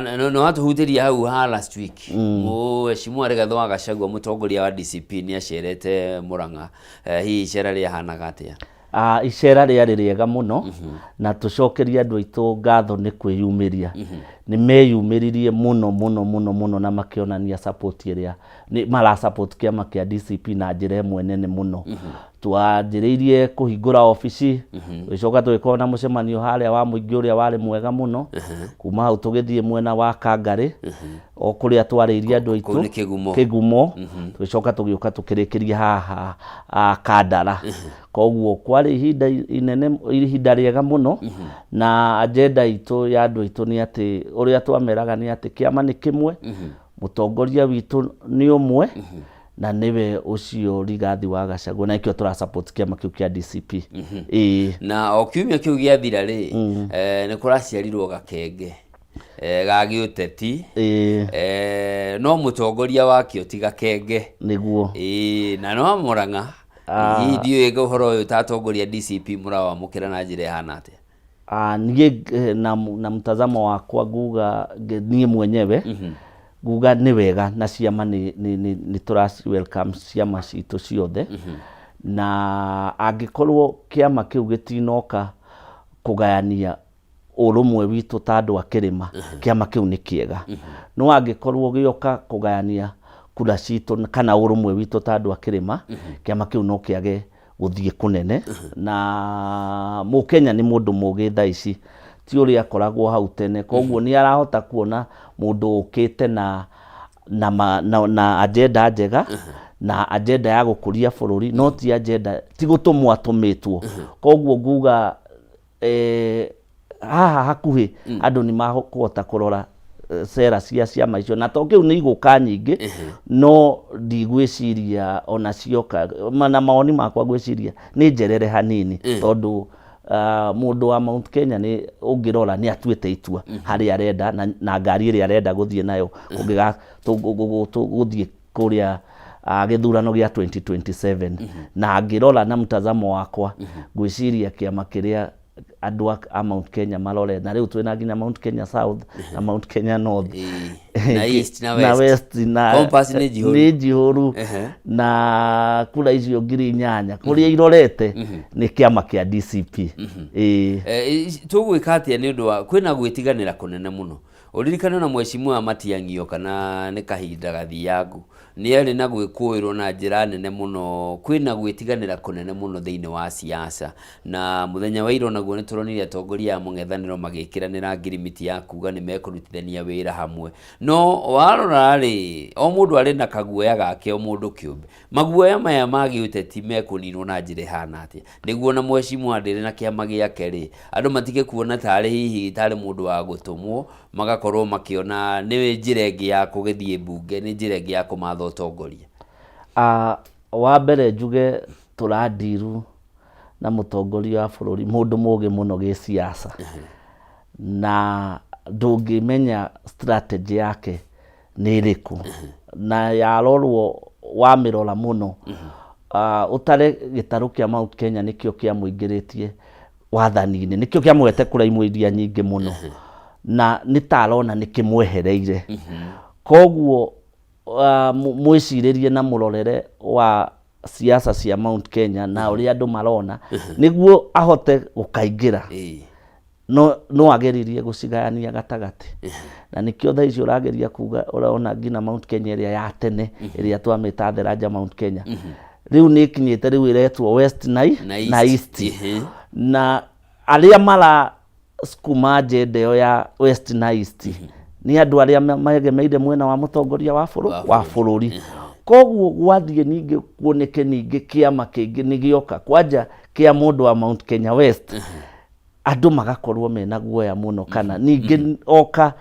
No watuhutĩria hau ha last week, Mheshimiwa Rigathĩ wa Gachagua, mũtongoria wa DCP, nĩ acerete Murang'a. Hihi icera rĩahanaga atĩa? Ah, icera rĩarĩ rĩega mũno na tũcokerie andũ aitũ ngatho nĩ kwĩyumĩria. Nĩ meyumĩririe mũno mũno mũno mũno na makĩonania support ĩrĩa nĩ mara support kĩama kĩa DCP na njĩra ĩmwe nene mũno. Twanjĩrĩirie kũhingũra obici, tũgĩcoka tũgĩkorwo na mũcemanio harĩa wa mũingĩ ũrĩa warĩ mwega mũno. Kuma hau tũgĩthiĩ mwena wa Kangarĩ, o kũrĩa twarĩirie andũ aitũ. Kũu nĩ Kĩgumo. Kĩgumo. Tũgĩcoka tũgĩũka tũkĩrĩkĩria haha Kandara. Koguo kwarĩ ihinda inene, ihinda rĩega mũno, na agenda itũ ya andũ aitũ nĩ atĩ, ũrĩa twameraga nĩ atĩ kĩama nĩ kĩmwe, mũtongoria witũ nĩ ũmwe, na nĩwe ũcio Rigathi wa Gachagua, na nĩkĩo tũra support kĩama kĩu kĩa DCP. Ĩĩ. Na o kiumia kĩu gĩathira rĩ, nĩ kũraciarirwo gakenge ga gĩũteti. No mũtongoria wakĩo ti gakenge. Nĩguo. Ĩĩ, na no Murang'a. Hihi ndiũĩ ũhoro ũyũ ta atongoria DCP mũrawamũkĩra na njĩra ĩhana atĩa? Ah, niĩ na mtazamo wakwa nguga niĩ mwenyewe nguga nĩ wega na ciama nĩ tũra welcome ciama citũ ciothe, na angĩkorwo kĩama kĩu gĩtinoka kũgayania ũrũmwe witũ ta andũ a kĩrĩma, kĩama kĩu nĩ kĩega. No angĩkorwo gĩoka kũgayania kura citũ kana ũrũmwe witũ ta andũ a kĩrĩma, kĩama kĩu no kĩage gũthiĩ kũnene. Na Mũkenya nĩ mũndũ mũgĩ thaa ici, ti ũrĩa akoragwo hau tene, koguo nĩ arahota kuona mũndũ ũkĩte na agenda njega na agenda ya gũkũria bũrũri, no ti agenda ti gũtũmwo atũmĩtwo. Koguo nguga haha hakuhĩ andũ nĩ makũhota kũrora cera cia ciama icio, na to kĩu nĩ igũka nyingĩ, no ndigwĩciria ona cioka, na mawoni makwa ngwĩciria nĩ njerere hanini, tondũ mũndũ wa Mount Kenya nĩ ũngĩrora nĩ atuĩte itua harĩa arenda na ngari ĩrĩa arenda gũthiĩ nayo gũthiĩ kũrĩa gĩthurano gĩa 2027. Na ngĩrora na mtazamo wakwa, ngwĩciria kĩama kĩrĩa andũ a Mount Kenya marore, na rĩu twĩna nginya Mount Kenya South na Mount Kenya North. Na East na na West. West na Compass nĩ njihũru. Nĩ njihũru. Na kura icio 8000 kũrĩa irorete nĩ kĩama kĩa DCP, ĩĩ. Tũgwĩka atĩa nĩ ũndũ wa kwĩna gwĩtiganĩra kũnene mũno? Ũririkane na Mheshimiwa Matiang'i oka na nĩ kahinda gathiangu nĩ arĩ na gwĩkũĩrwo na njĩra nene mũno. Kwĩna gwĩtiganĩra kũnene mũno thĩinĩ wa siasa, na mũthenya wa ira onaguo nĩ tũronire atongoria a mũng'ethanĩro magĩkĩranĩra ngirimiti ya kuga nĩ mekũrutithania wĩra hamwe. No warora rĩ, o mũndũ arĩ na kaguoya gake, o mũndũ kĩũmbe. Maguoya maya ma gĩũteti mekũninwo na njĩra ĩhana atĩa, nĩguo na Mheshimiwa Ndĩrĩ na kĩama gĩake rĩ, andũ matige kuona tarĩ hihi tarĩ mũndũ wa gũtũmwo, magakorwo makĩona nĩ njĩra ĩngĩ ya kũgĩthiĩ mbunge, nĩ njĩra ĩngĩ ya kũmatha ũtongoria? Wa mbere njuge tũrandiru na mũtongoria wa bũrũri, mũndũ mũgĩ mũno gĩsiasa, na ndũngĩmenya strategy yake nĩ ĩrĩkũ, na yarorwo wamĩrora mũno, ũtare gĩtarũ kĩa Mount Kenya nĩkĩo kĩamũingĩrĩtie wathani-inĩ, nĩkĩo kĩamũhete kura imwe iria nyingĩ mũno, na nĩ ta arona nĩ kĩmwehereire. Koguo mwĩcirĩrie na mũrorere wa siasa cia Mount Kenya na ũrĩa andũ marona nĩguo ahote gũkaingĩra, no ageririe gũcigayania gatagatĩ, na nĩkĩo thaa ici ũrageria kuga ũrona nginya Mount Kenya ĩrĩa ya tene, ĩrĩa twamĩta Theranja Mount Kenya, rĩu nĩ ĩkinyĩte rĩu ĩretwo West na na na East. Na arĩa mara sukuma agenda ĩyo ya West na East nĩ andũ arĩa megemeire mwena wa mũtongoria wa bũrũri. Koguo gwathiĩ ningĩ kuoneke ningĩ kĩama kĩngĩ nĩ gĩoka kwanja kĩa mũndũ wa Mount Kenya West, andũ magakorwo mena guoya mũno, kana ningĩ oka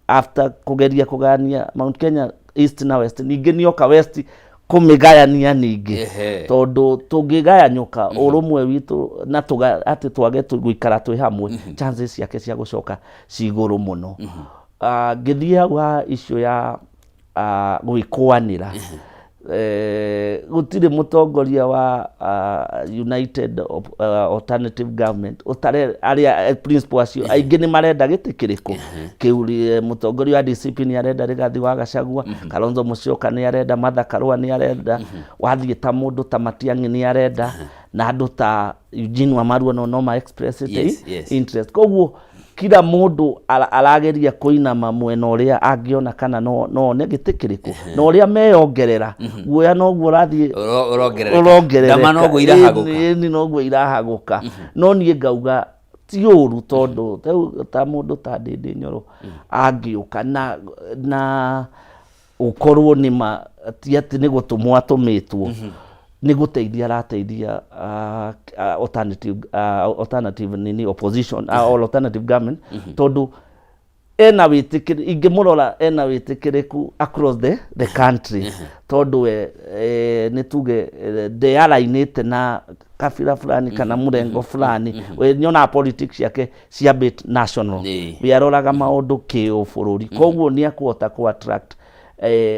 after kũgeria kũgayania Mount Kenya East na West, ningĩ nĩ oka West kũmĩgayania ningĩ. Tondũ tũngĩgayanyũka ũrũmwe witũ na atĩ twage gũikara twĩ hamwe, chances ciake cia gũcoka ci igũrũ mũno. Ngĩthiĩ hau ha issue ya gwĩkũanĩra. Gũtirĩ mũtongoria wa United Alternative Government ũtare arĩa principal acio aingĩ nĩ marenda gĩtĩ kĩrĩkũ kĩu. Mũtongoria wa DCP nĩ arenda Rigathi wa Gachagua, Kalonzo Musyoka nĩ arenda, Martha Karua nĩ arenda, wathiĩ ta mũndũ ta Matiang'i nĩ arenda, na andũ ta Eugene Wamalwa no ma express interest. Koguo kila mũndũ arageria kũinama mwena ũrĩa angĩona kana no one gĩtĩ kĩrĩkũ, na ũrĩa meyongerera guoya noguo ũrathiĩ ũrongerereka. Ũrongerereka. Ndama noguo irahagũka. Ĩni, noguo irahagũka. No niĩ ngauga ti ũru, tondũ rĩu ta mũndũ ta Ndĩndĩ Nyoro angĩũka na ũkorwo nĩ ma ti atĩ nĩ gũtũmwo atũmĩtwo, nĩ gũteithia arateithia alternative nini opposition or alternative government, tondũ ena wĩtĩkĩri, ingĩmũrora ena wĩtĩkĩrĩku across the country, tondũ we nĩ tuge ndeyarainĩte na kabira fulani kana mũrengo fulani. We nyonaga politics ciake cia bit national. We aroraga maũndũ kĩũbũrũri, koguo nĩ akũhota kũ attract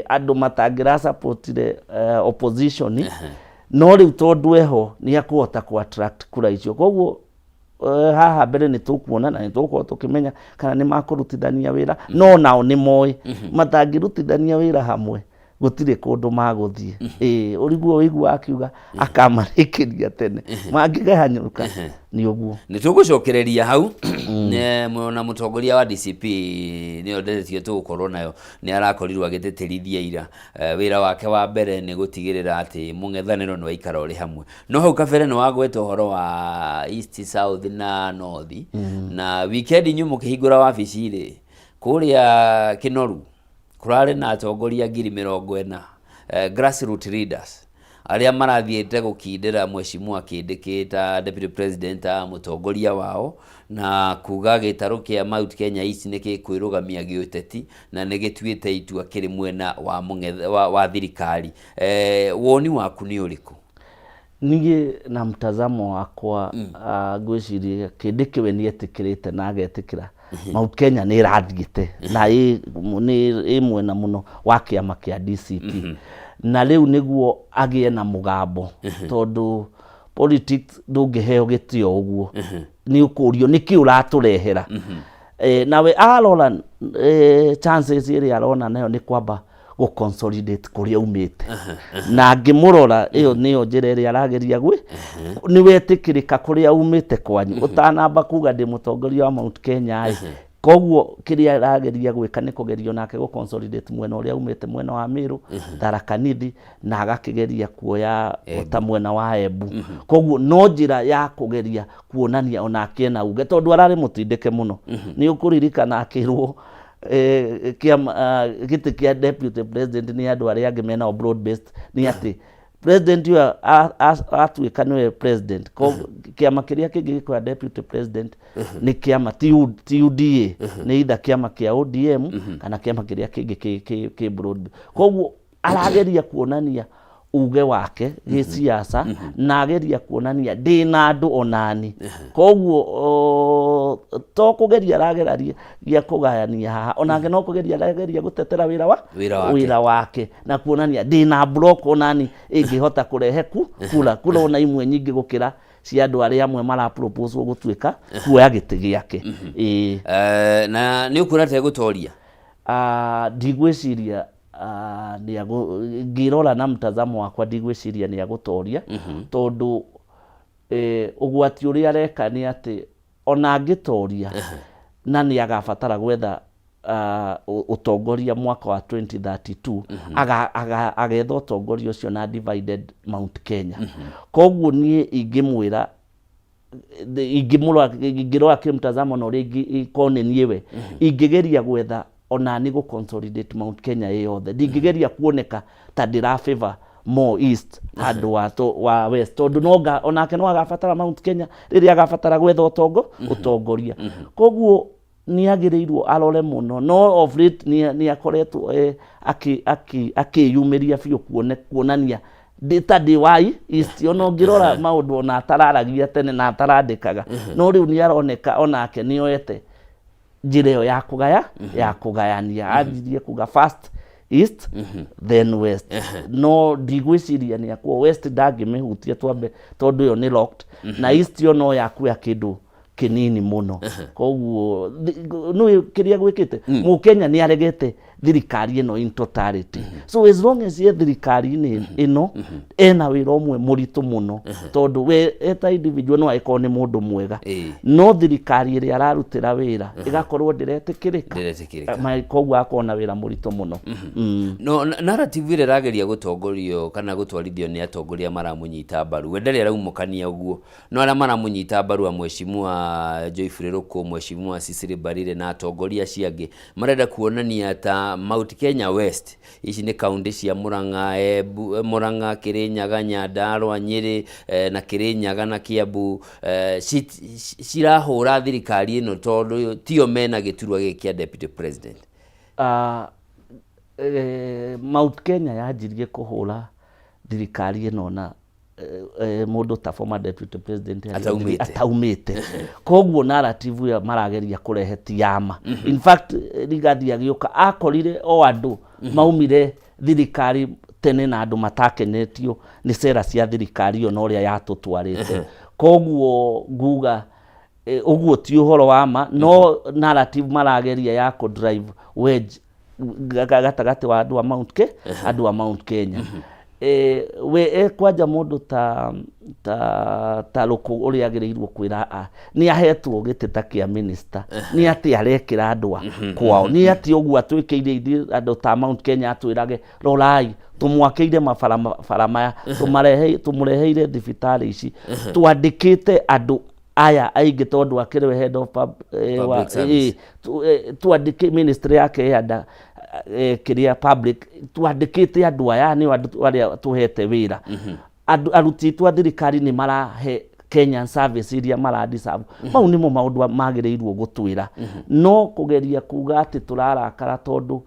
andũ matangĩra supportire opposition, no rĩu tondũ eho nĩ akũhota kũ attract kura icio. Koguo haha mbere nĩ tũkuona na nĩ tũgũkorwo tũkĩmenya kana nĩ makũrutithania wĩra, no nao nĩ moĩ matangĩrutithania wĩra hamwe gũtirĩ kũndũ magũthiĩ. Ĩĩ, ũriguo ũigua akiuga akamarĩkĩria tene mangĩgehanyũka nĩ ũguo. Nĩ tũgũcokereria hau. Na mũtongoria wa DCP nĩyo nderetio tũgũkorwo nayo, nĩ arakorirwo agĩtĩtĩrithia ira wĩra wake wa mbere nĩ gũtigĩrĩra atĩ mũng'ethanĩro nĩ waikara ũrĩ hamwe. No hau kabere nĩ wagweta ũhoro wa East, South na North, na weekend inyuĩ mũkĩhingũra wabici rĩ kũrĩa Kĩnoru, kũrarĩ na atongoria 40,000, grassroot leaders arĩa marathiĩte gũkindĩra Mheshimiwa Kindiki ta deputy president, ta mũtongoria wao, na kuga gĩtarũ kĩa Mount Kenya East nĩ gĩkwĩrũgamia gĩũteti na nĩ gĩtuĩte itua kĩrĩ mwena wa, mũng'ethe, wa thirikari. Woni waku nĩ ũrĩkũ? Niĩ na mtazamo wakwa, ngwĩciria Kindiki we nĩ etĩkĩrĩte na agetĩkĩra Mount Kenya nĩ ĩrathiĩte na nĩ ĩ mwena mũno wa kĩama kĩa DCP, na rĩu nĩguo agĩe na mũgambo, tondũ politics ndũngĩheo gĩtĩo ũguo, nĩ ũkũrio nĩkĩ ũratũrehera. Nawe arora chances ĩrĩa arona nayo nĩ kwamba gũ consolidate kũrĩa umĩte, na ngĩmũrora ĩyo nĩyo njĩra ĩrĩa arageria gwĩ nĩ wetĩkĩrĩka kũrĩa umĩte kwanyu ũtanamba kuga ndĩ mũtongoria wa Mount Kenya ĩ. Koguo kĩrĩa arageria gwĩka nĩ kũgeria onake gũ consolidate mwena ũrĩa umĩte, mwena wa Meru, Tharaka Nithi, na agakĩgeria kuoya ta mwena wa Embu. Koguo no njĩra ya kũgeria kuonania onake ena uge, tondũ ararĩ mũtindĩke mũno. Nĩ ũkũririkana akĩrwo kĩama gĩtĩ kĩa deputy president nĩ andũ arĩa angĩ mena broad based, nĩ atĩ president ũyũ atuĩka nĩwe president, kĩama kĩrĩa kĩngĩ gĩkoya deputy president nĩ kĩama ti UDA, nĩ either kĩama kĩa ODM kana kĩama kĩrĩa kĩngĩ kĩ broad. Koguo arageria kuonania uge wake gĩsiasa na ageria kuonania ndĩna andũ onani. Koguo to kũgeria arageraria kũgayania haha, onake no kũgeria arageria gũtetera wĩra wa Wĩra wake. Wĩra wake na kuonania ndĩna block onani ĩngĩhota kũrehe ku kura kura ona imwe nyingĩ gũkĩra cia andũ arĩa amwe mara propose gũtuĩka kuoya gĩtĩ gĩake. Ĩĩ. Na nĩ ũkuona ta egũtoria? Ndigwĩciria ngĩrora na mtazamo wakwa ndigwĩciria nĩ agũtoria, tondũ ũgwati ũrĩa areka nĩ atĩ ona angĩtoria na nĩ agabatara gwetha ũtongoria mwaka wa 2032, agetha ũtongoria ũcio na divided Mount Kenya. Koguo niĩ ingĩmwĩra, ingĩmũrora, ingĩrora kĩmtazamo na ũrĩa ingĩkorwo nĩ niĩ we ingĩgeria gwetha onani gũ consolidate Mount Kenya ĩ yothe, ndingĩgeria kuoneka ta ndĩra favor more east handũ wa west, tondũ no onake no agabatara Mount Kenya rĩrĩa agabatara gwetha ũtongoria. Koguo nĩ agĩrĩirwo arore mũno, no of late nĩ akoretwo akĩyumĩria biũ kuonania ndĩ ta ndĩ wa east. Ona ũngĩrora maũndũ ona atararagia tene na atarandĩkaga, no rĩu nĩ aroneka onake nĩ oete njĩra ĩyo ya kũgayania. Anjirie kuga first East, then West. No ndigwĩciria nĩ akuo West ndangĩmĩhutia twambe, tondũ ĩyo nĩ locked, na East yo no yakuoya kĩndũ kĩnini mũno. Koguo nĩ kĩrĩa gwĩkĩte, Mũkenya nĩ aregete thirikari ĩno in totality. So as long as ye thirikari-inĩ ĩno, ena wĩra ũmwe mũritũ mũno, tondũ we eta individual no agĩkorwo nĩ mũndũ mwega, no thirikari ĩrĩa ararutĩra wĩra ĩgakorwo ndĩretĩkĩrĩka. Ndĩretĩkĩrĩka. Koguo akorwo na wĩra mũritũ mũno. No narrative ĩrĩa ĩrageria gũtongorio kana gũtwarithio nĩ atongoria maramũnyita mbaru, we ndarĩ araumũkania ũguo, no arĩa maramũnyita mbaru a Mheshimiwa Joyfrey Rũkũ, Mheshimiwa Cecily Mbarire na atongoria acio angĩ, marenda kuonania ta Mount Kenya West, ici nĩ kaunti cia Murang'a, Embu, Murang'a, Kirinyaga, Nyandarua, Nyĩrĩ na Kirinyaga na Kiambu, cirahũra thirikari ĩno tondũ tio mena gĩturwa gĩkĩ kĩa deputy president. Mount Kenya yanjirie kũhũra thirikari ĩno na mũndũ ta former deputy president arĩ Ataumĩte. Ataumĩte. Koguo narrative ĩyo marageria kũrehe ti ya ma. In fact, Rigathi agĩũka akorire o andũ maumire thirikari tene na andũ matakenetio nĩ cera cia thirikari ĩyo na ũrĩa yatũtwarĩte. Koguo nguga ũguo ti ũhoro wa ma, no narrative marageria ya kũ drive wedge gatagatĩ wa andũ a Mount Ke andũ a Mount Kenya. We kwanja mũndũ ta Rũkũ ũrĩa agĩrĩirwo kwĩra nĩ ahetwo gĩtĩ ta kĩa minister, nĩ atĩ arekĩra andũ a kwao, nĩ atĩ ũguo atwĩkĩire ithuĩ andũ ta Mount Kenya, atwĩrage, "Rorai, tũmwakĩire mabara bara maya, tũmarehe, tũmũreheire thibitarĩ ici, twandĩkĩte andũ aya aingĩ," tondũ akĩrĩ we head of pub, public service. Twandĩke ministry yake ya nda kĩrĩa public, twandĩkĩte andũ aya nĩo andũ arĩa tũhete wĩra, andũ aruti aitũ a thirikari nĩ marahe Kenyan service iria mara deserve. Mau nĩmo maũndũ magĩrĩirwo gũtwĩra, no kũgeria kuga atĩ tũrarakara tondũ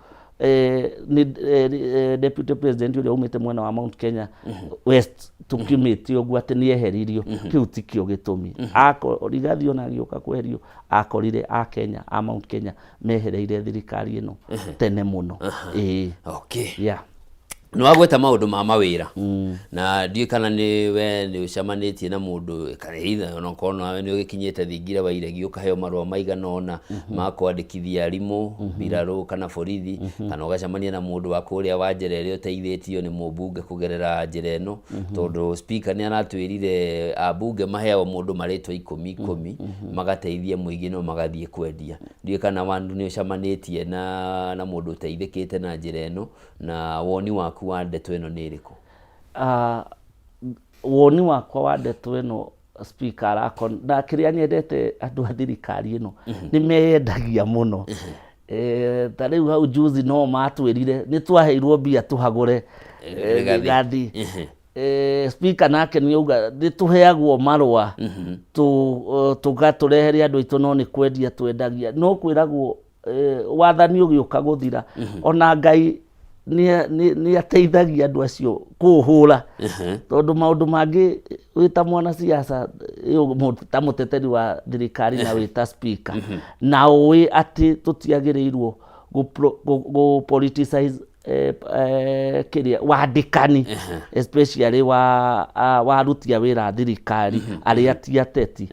nĩ deputy president ũrĩa umĩte mwena wa Mount Kenya West tũkiumĩte ũguo atĩ nĩ eheririo, kĩu tikĩo gĩtũmi. Rigathi ona agĩũka kweherio akorire a Kenya a Mount Kenya mehereire thirikari ĩno tene mũno, ĩĩ. Nĩ wagweta maũndũ ma mawĩra, na ndiũĩ kana nĩ we nĩ ũcemanĩtie na mũndũ, kana either onakorwo nawe nĩ ũgĩkinyĩte thingira wa iregi ũkaheo marũa maigana ũna ma kwandĩkithia arimũ, mbirarũ kana borithi, kana ũgacemania na mũndũ wa kũrĩa wa njera ĩrĩa ũteithĩtio nĩ mũmbunge kũgerera njĩra ĩno, tondũ speaker nĩ aratwĩrire ambunge maheagwo mũndũ marĩtwa ikũmi ikũmi magateithia mũingĩ, no magathiĩ kwendia. Ndiũĩ kana wandu nĩ ũcemanĩtie na mũndũ ũteithĩkĩte na njĩra ĩno, na woni waku wa ndeto ĩno nĩ ĩrĩkũ? Woni wakwa wa ndeto ĩno, speaker arako na kĩrĩa nyendete, andũ a thirikari ĩno nĩ meyendagia mũno. Ta rĩu hau juzi no matwĩrire nĩ twaheirwo mbia tũhagũre Rigathi. Rigathi. Speaker nake nĩ auga nĩ tũheagwo marũa tũgatũrehere andũ aitũ, no nĩ kwendia twendagia. No kwĩragwo wathani ũgĩũka gũthira, ona Ngai nĩ ateithagia andũ acio kũũhũra, tondũ maũndũ mangĩ wĩ ta mwanasiasa, ta mũteteri wa thirikari na wĩ ta speaker, na ũĩ atĩ tũtiagĩrĩirwo gũ politicize kĩrĩa wandĩkani, especially wa aruti a wĩra a thirikari arĩa ti ateti,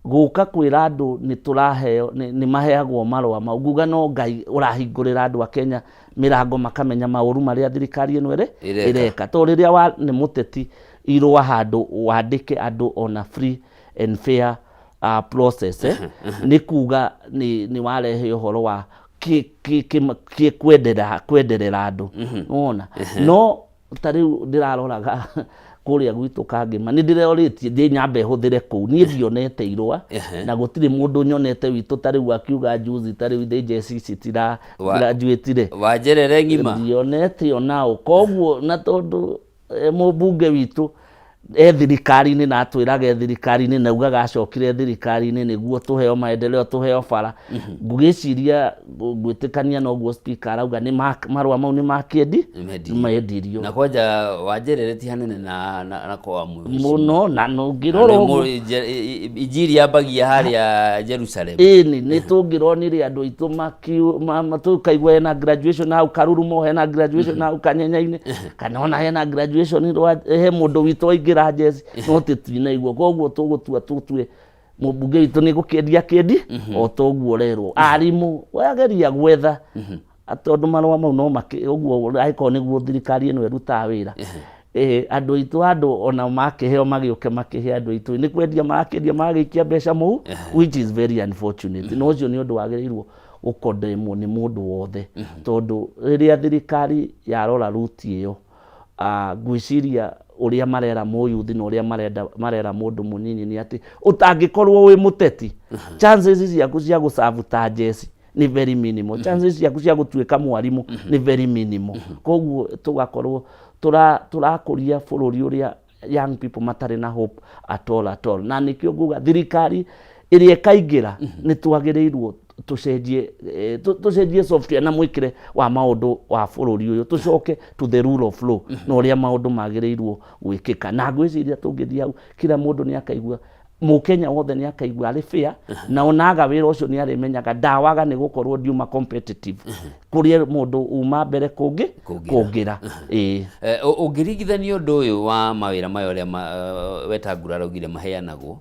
gũka kwĩra andũ nĩ tũraheo, nĩ maheagwo marũa mau, nguga no Ngai ũrahingũrĩra andũ a Kenya mĩrango makamenya maũru marĩa thirikari ĩno ĩrĩ ĩreka. Ĩreka. Tondũ rĩrĩa wa nĩ mũteti irũa handũ wandĩke andũ ona free and fair process, nĩ kuga nĩ warehe ũhoro wa kĩ kwenderera andũ wona. No ta rĩu ndĩraroraga kũrĩa gwitũ Kangĩma, nĩ ndĩrorĩtie ndĩ nyambe hũthĩre kũu, niĩ ndionete irũa na gũtirĩ mũndũ nyonete witũ ta rĩu akiuga juzi ta rĩu ithĩ njeci ici tira graduate-re. Wanjerere ng'ima. Ndionete onao. Koguo na tondũ mũmbunge witũ E thirikari-inĩ na atwĩraga e thirikari-inĩ na augaga acokire thirikari-inĩ nĩguo tũheo maendeleo, tũheo bara. Ngwĩciria ngwĩtĩkania na ũguo speaker arauga nĩ marũa mau nĩ makĩendi Nĩmendirio. Mendirio. Na kwanja Wanjĩrĩrĩ ti hanene na kwa mheshimiwa. Mũno na ũngĩrora ũguo Injiri yambagia harĩa Jerusalem. Ĩni nĩ tũngĩronire andũ aitũ tũkaigua hena graduation hau Karurumo, hena graduation hau Kanyenya-inĩ, kana ona hena graduation he mũndũ witũ waingĩra njeci, no tũtinaigua. Koguo tũgũtua tũtue mũmbunge witũ nĩ gũkĩendia kĩendi o ta ũguo ũrerwo. Arimũ wageria gwetha tondũ marũa mau no makĩ ũguo angĩkorwo nĩguo thirikari ĩno ĩrutaga wĩra. Andũ aitũ andũ ona makĩheo magĩũke makĩhe andũ aitũ nĩ kwendia marakĩendia maragĩikia mbeca mũhu, which is very unfortunate. Na ũcio nĩ ũndũ wagĩrĩirwo gũkondemwo nĩ mũndũ wothe, tondũ rĩrĩa thirikari yarora ruti ĩyo, ngwĩciria ũrĩa marera mũyuthi na ũrĩa marenda marera mũndũ mũnyinyi nĩ atĩ ũtangĩkorwo wĩ mũteti, chances ciaku cia gũcabu ta njeci nĩ very minimal, chances ciaku cia gũtuĩka mwarimũ nĩ very minimal. Koguo tũgakorwo tũrakũria bũrũri ũrĩa young people matarĩ na hope at all at all. Na nĩkĩo nguga thirikari ĩrĩa ĩkaingĩra nĩ twagĩrĩirwo tũcenjie tũcenjie software na mwĩkĩre wa maũndũ wa bũrũri ũyũ, tũcoke to the rule of law na ũrĩa maũndũ magĩrĩirwo gwĩkĩka. Na ngwĩciria tũngĩthiĩ hau, kila mũndũ nĩ akaigua, mũkenya wothe nĩ akaigua arĩ fair, na onaga wĩra ũcio nĩ arĩmenyaga ndawaga nĩ gũkorwo ndiuma competitive kũrĩ mũndũ uma mbere kũngĩ Kũngĩra. Kũngĩra, ĩĩ. Ũngĩringithania ũndũ ũyũ wa mawĩra maya ũrĩa Wetangula araugire maheanagwo,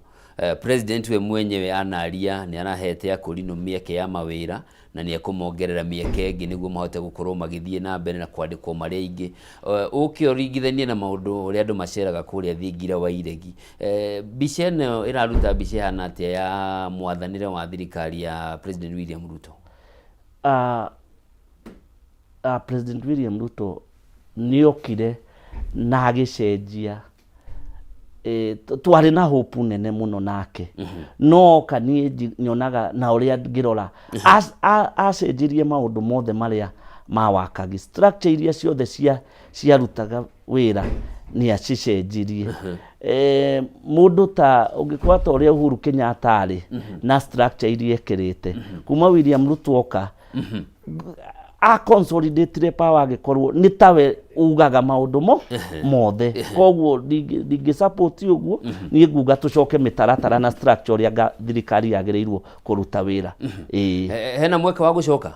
president we mwenyewe anaria nĩ arahete akũrinũ mĩeke ya mawĩra na nĩ ekũmongerera mĩeke ĩngĩ nĩguo mahote gũkorwo magĩthiĩ na mbere na kwandĩkwo marĩ aingĩ. Ũke ũringithanie na maũndũ ũrĩa andũ maceraga kũrĩa thingira wa iregi. Mbica ĩno ĩraruta mbica ĩhana atĩa ya mwathanĩre wa thirikari ya President William Ruto? President William Ruto nĩ okire na agĩcenjia. Twarĩ na hope nene mũno nake, no oka niĩ nyonaga na ũrĩa ngĩrora acenjirie maũndũ mothe marĩa mawakagi structure iria ciothe ciarutaga wĩra nĩ acicenjirie. Mũndũ ta ũngĩkorwo ta ũrĩa Uhuru Kenyatta arĩ na structure iria ekĩrĩte kuma William Ruto oka a consolidatire power, agĩkorwo nĩ tawe ugaga maũndũ mo mothe. Koguo ndingĩ support ũguo. Niĩ nguga tũcoke mĩtaratara na structure ũrĩa thirikari yagĩrĩirwo kũruta wĩra, ĩĩ. Hena mweke wa gũcoka?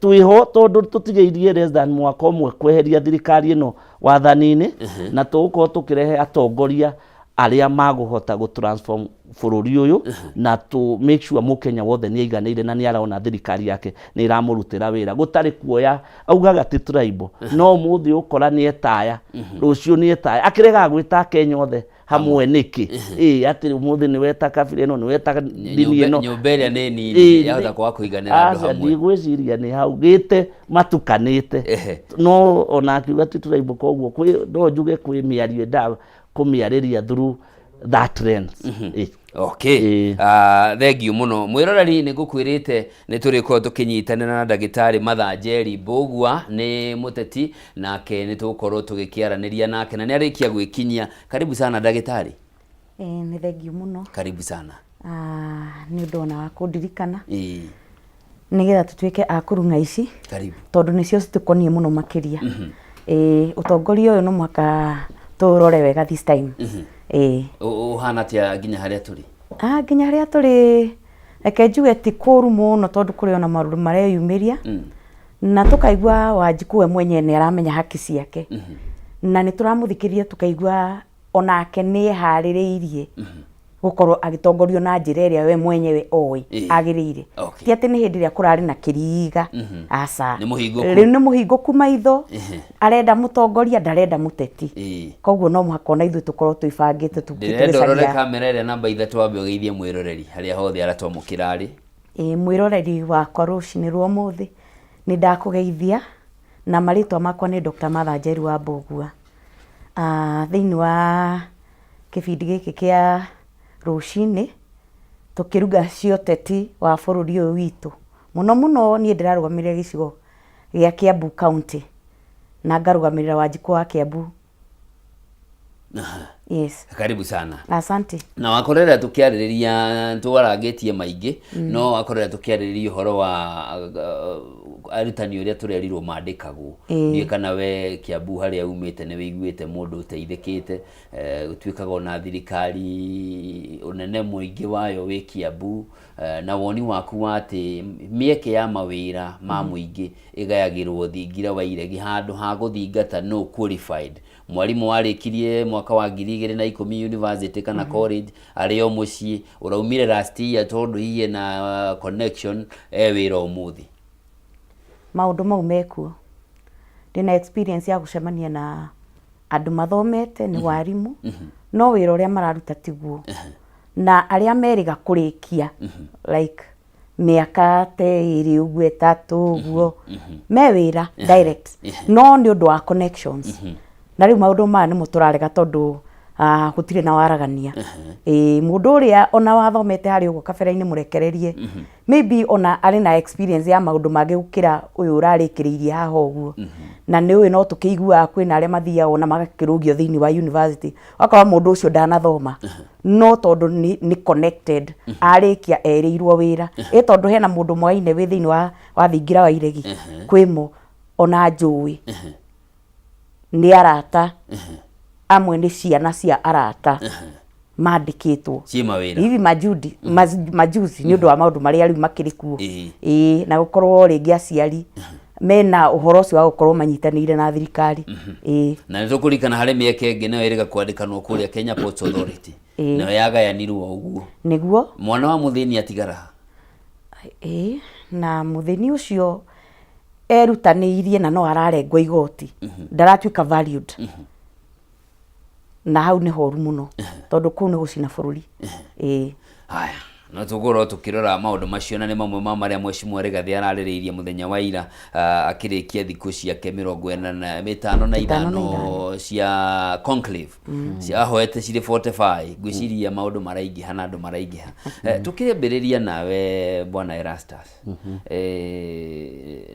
Twĩho tondũ tũtigĩirie less than mwaka ũmwe kweheria thirikari ĩno wathani-inĩ, na tũgũkorwo tũkĩrehe atongoria arĩa magũhota gũ transform bũrũri ũyũ na to make sure mũkenya wothe nĩ aiganĩire na nĩ arona thirikari yake nĩ ĩramũrutĩra wĩra gũtarĩ kuoya augaga ti tribal. No ũmũthĩ ũkora nĩ etaya, rũciũ nĩ etaya, akĩregaga gwĩta Akenya othe hamwe nĩkĩ? Ĩĩ, atĩ ũmũthĩ nĩ weta kabira ĩno, nĩ weta ndini ĩno. Nyũmba ĩrĩa nĩ nini yahota kwaga kũiganĩra andũ Aca, hamwe. Ndigwĩciria nĩ hau gĩte matukanĩte. No ona akiuga ti tribal, koguo no njuge kwĩ mĩario endaga kũmĩarĩria through that lens. Okay. Thank you mũno mwĩroreri. Nĩ ngũkwĩrĩte nĩ tũrĩkorwo tũkĩnyitanĩra na ndagĩtarĩ Martha Njeri Mbũgua, nĩ mũteti, nake nĩ tũgũkorwo tũgĩkĩaranĩria nake na nĩ arĩkia gwĩkinyia. Karibu sana ndagĩtarĩ. Nĩ thengiũ mũno. Karibu sana. Nĩ ũndũ ona wa kũndirikana nĩgetha tũtuĩke a kũrung'a ici Karibu. tondũ nĩcio citũkoniĩ mũno makĩria. Ũtongoria ũyũ no mũhaka tũrore wega this time. Ũhana atĩa nginya harĩa tũrĩ? Nginya harĩa tũrĩ, reke njuge ti kũru mũno, tondũ kũrĩ ona maũndũ mareyumĩria na tũkaigua Wanjikũ we mwenyewe nĩ aramenya haki ciake, na nĩ tũramũthikĩrĩria tũkaigua onake nĩ eharĩrĩirie gũkorwo agĩtongorio na njĩra ĩrĩa we mwenyewe oĩ agĩrĩire. Ti atĩ nĩ hĩndĩ ĩrĩa kũrarĩ na kĩriga, aca. Nĩ mũhingũku. Rĩu nĩ mũhingũku maitho, arenda mũtongoria, ndarenda mũteti. Koguo no mũhaka ona ithuĩ tũkorwo twĩbangĩte Ndĩrenda ũrore tũgĩcaria. Kamera ĩrĩa namba 3, wambe ũgeithie mwĩroreri harĩa hothe aratwamũkĩra arĩ. Ĩĩ, mwĩroreri wakwa rũcinĩ rwa ũmũthĩ nĩ ndakũgeithia, na marĩtwa makwa nĩ Dr. Martha Njeru wa Mbũgua. Thĩinĩ wa kĩbindi gĩkĩ kĩa rũcinĩ tũkĩruga cia ũteti wa bũrũri ũyũ witũ, mũno mũno niĩ ndĩrarũgamĩrĩra gĩcigo gĩa Kiambu County na ngarũgamĩrĩra Wanjikũ wa Kiambu. Yes. Karibu sana. Asante. Na wakorera tukiarĩrĩria, twarangĩtie maingĩ, no wakorera tũkĩarĩrĩria ũhoro wa arutani ũrĩa tũrerirwo mandĩkagwo. Ndiũĩ kana we Kiambu harĩa umĩte nĩ wĩiguĩte mũndũ ũteithĩkĩte. Gũtuĩkaga ona thirikari ũnene mũingĩ wayo wĩ Kiambu, na woni waku wa atĩ mĩeke ya mawĩra ma mũingĩ ĩgayagĩrwo thingira wa iregi handũ ha gũthingata no qualified mwarimũ warĩkirie mwaka wa 2010 university kana college, arĩ o mũciĩ ũraumire last year tondũ hihi ena connection e wĩra ũmũthĩ. Maũndũ mau mekuo. Ndĩna experience ya gũcemania na andũ mathomete nĩ warimũ, no wĩra ũrĩa mararuta tiguo, na arĩa merĩga kũrĩkia like mĩaka ta 2 ũguo, 3 ũguo, me wĩra direct, no nĩ ũndũ wa connections. Na rĩu maũndũ maya nĩmo tũrarega tondũ gũtirĩ na waragania. Ĩĩ, mũndũ ũrĩa ona wathomete harĩa ũguo kabere-inĩ mũrekererie, maybe ona arĩ na experience ya maũndũ mangĩ gũkĩra ũyũ ũrarĩkĩrĩirie haha ũguo. Na nĩ ũĩ no tũkĩiguaga kwĩna arĩa mathiaga ona magakĩrũgio thĩinĩ wa university, ũgakora mũndũ ũcio ndanathoma, no tondũ nĩ connected, arĩkia erĩirwo wĩra. Ĩ tondũ hena mũndũ moaine wĩ thĩinĩ wa thingira wa iregi, kwĩmo ona njũĩ nĩ arata amwe, nĩ ciana cia arata mandĩkĩtwo ciĩ mawĩra hivi majudi majuzi nĩ ũndũ wa maũndũ marĩa rĩu makĩrĩ kuo. Ĩĩ, na gũkorwo rĩngĩ aciari mena ũhoro ũcio wa gũkorwo manyitanĩire na thirikari. Ĩĩ. Na nĩ tũkũririkana harĩ mĩeke ĩngĩ nayo ĩrĩga kwandĩkanwo kũrĩa Kenya Ports Authority, nayo yagayanirwo ũguo. Nĩguo. Mwana wa mũthĩni atigara ha? Ĩĩ, na mũthĩni ũcio erutanĩirie na no ararengwo igoti, ndaratuĩka valued, na hau nĩ horu mũno tondũ kũu nĩ gũcina bũrũri. Ĩĩ. Haya, no tũgũkorwo tũkĩrora maũndũ macio, na nĩ mamwe ma marĩa Mheshimiwa Rigathĩ ararĩrĩirie mũthenya wa ira, akĩrĩkia thikũ ciake 45 na 5 cia conclave ahoete cirĩ 45. Ngwĩciria maũndũ maraingĩha na andũ maraingĩha. Tũkĩambĩrĩria nawe Bwana Erastus,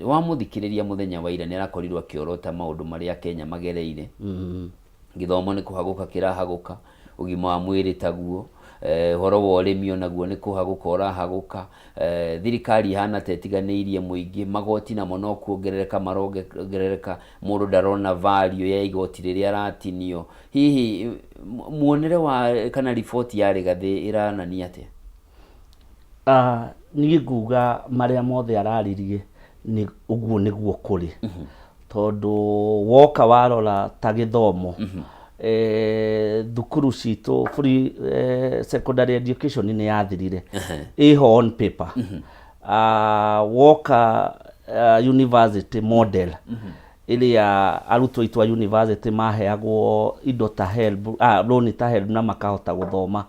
wamũthikĩrĩria mũthenya wa ira, nĩ arakorirwo akĩorota maũndũ marĩa Kenya magereire. Gĩthomo nĩ kũhagũka kĩrahagũka, ũgima wa mwĩrĩ taguo, ũhoro wa ũrĩmi onaguo nĩ kũhagũka ũrahagũka, thirikari ĩhana ta ĩtiganĩirie mũingĩ, magoti namo no kuongerereka marongerereka, mũndũ ndarona value ya igoti rĩrĩa aratinio. Hihi muonere wa kana riboti ya Rigathĩ ĩranania atĩa? Niĩ nguga marĩa mothe araririe nĩ ũguo nĩguo kũrĩ, tondũ woka warora ta gĩthomo, thukuru citũ free secondary education nĩ yathirire, ĩho on paper. Woka university model ĩrĩa arutwo aitũ a university maheagwo indo ta HELB, loan ta HELB, na makahota gũthoma,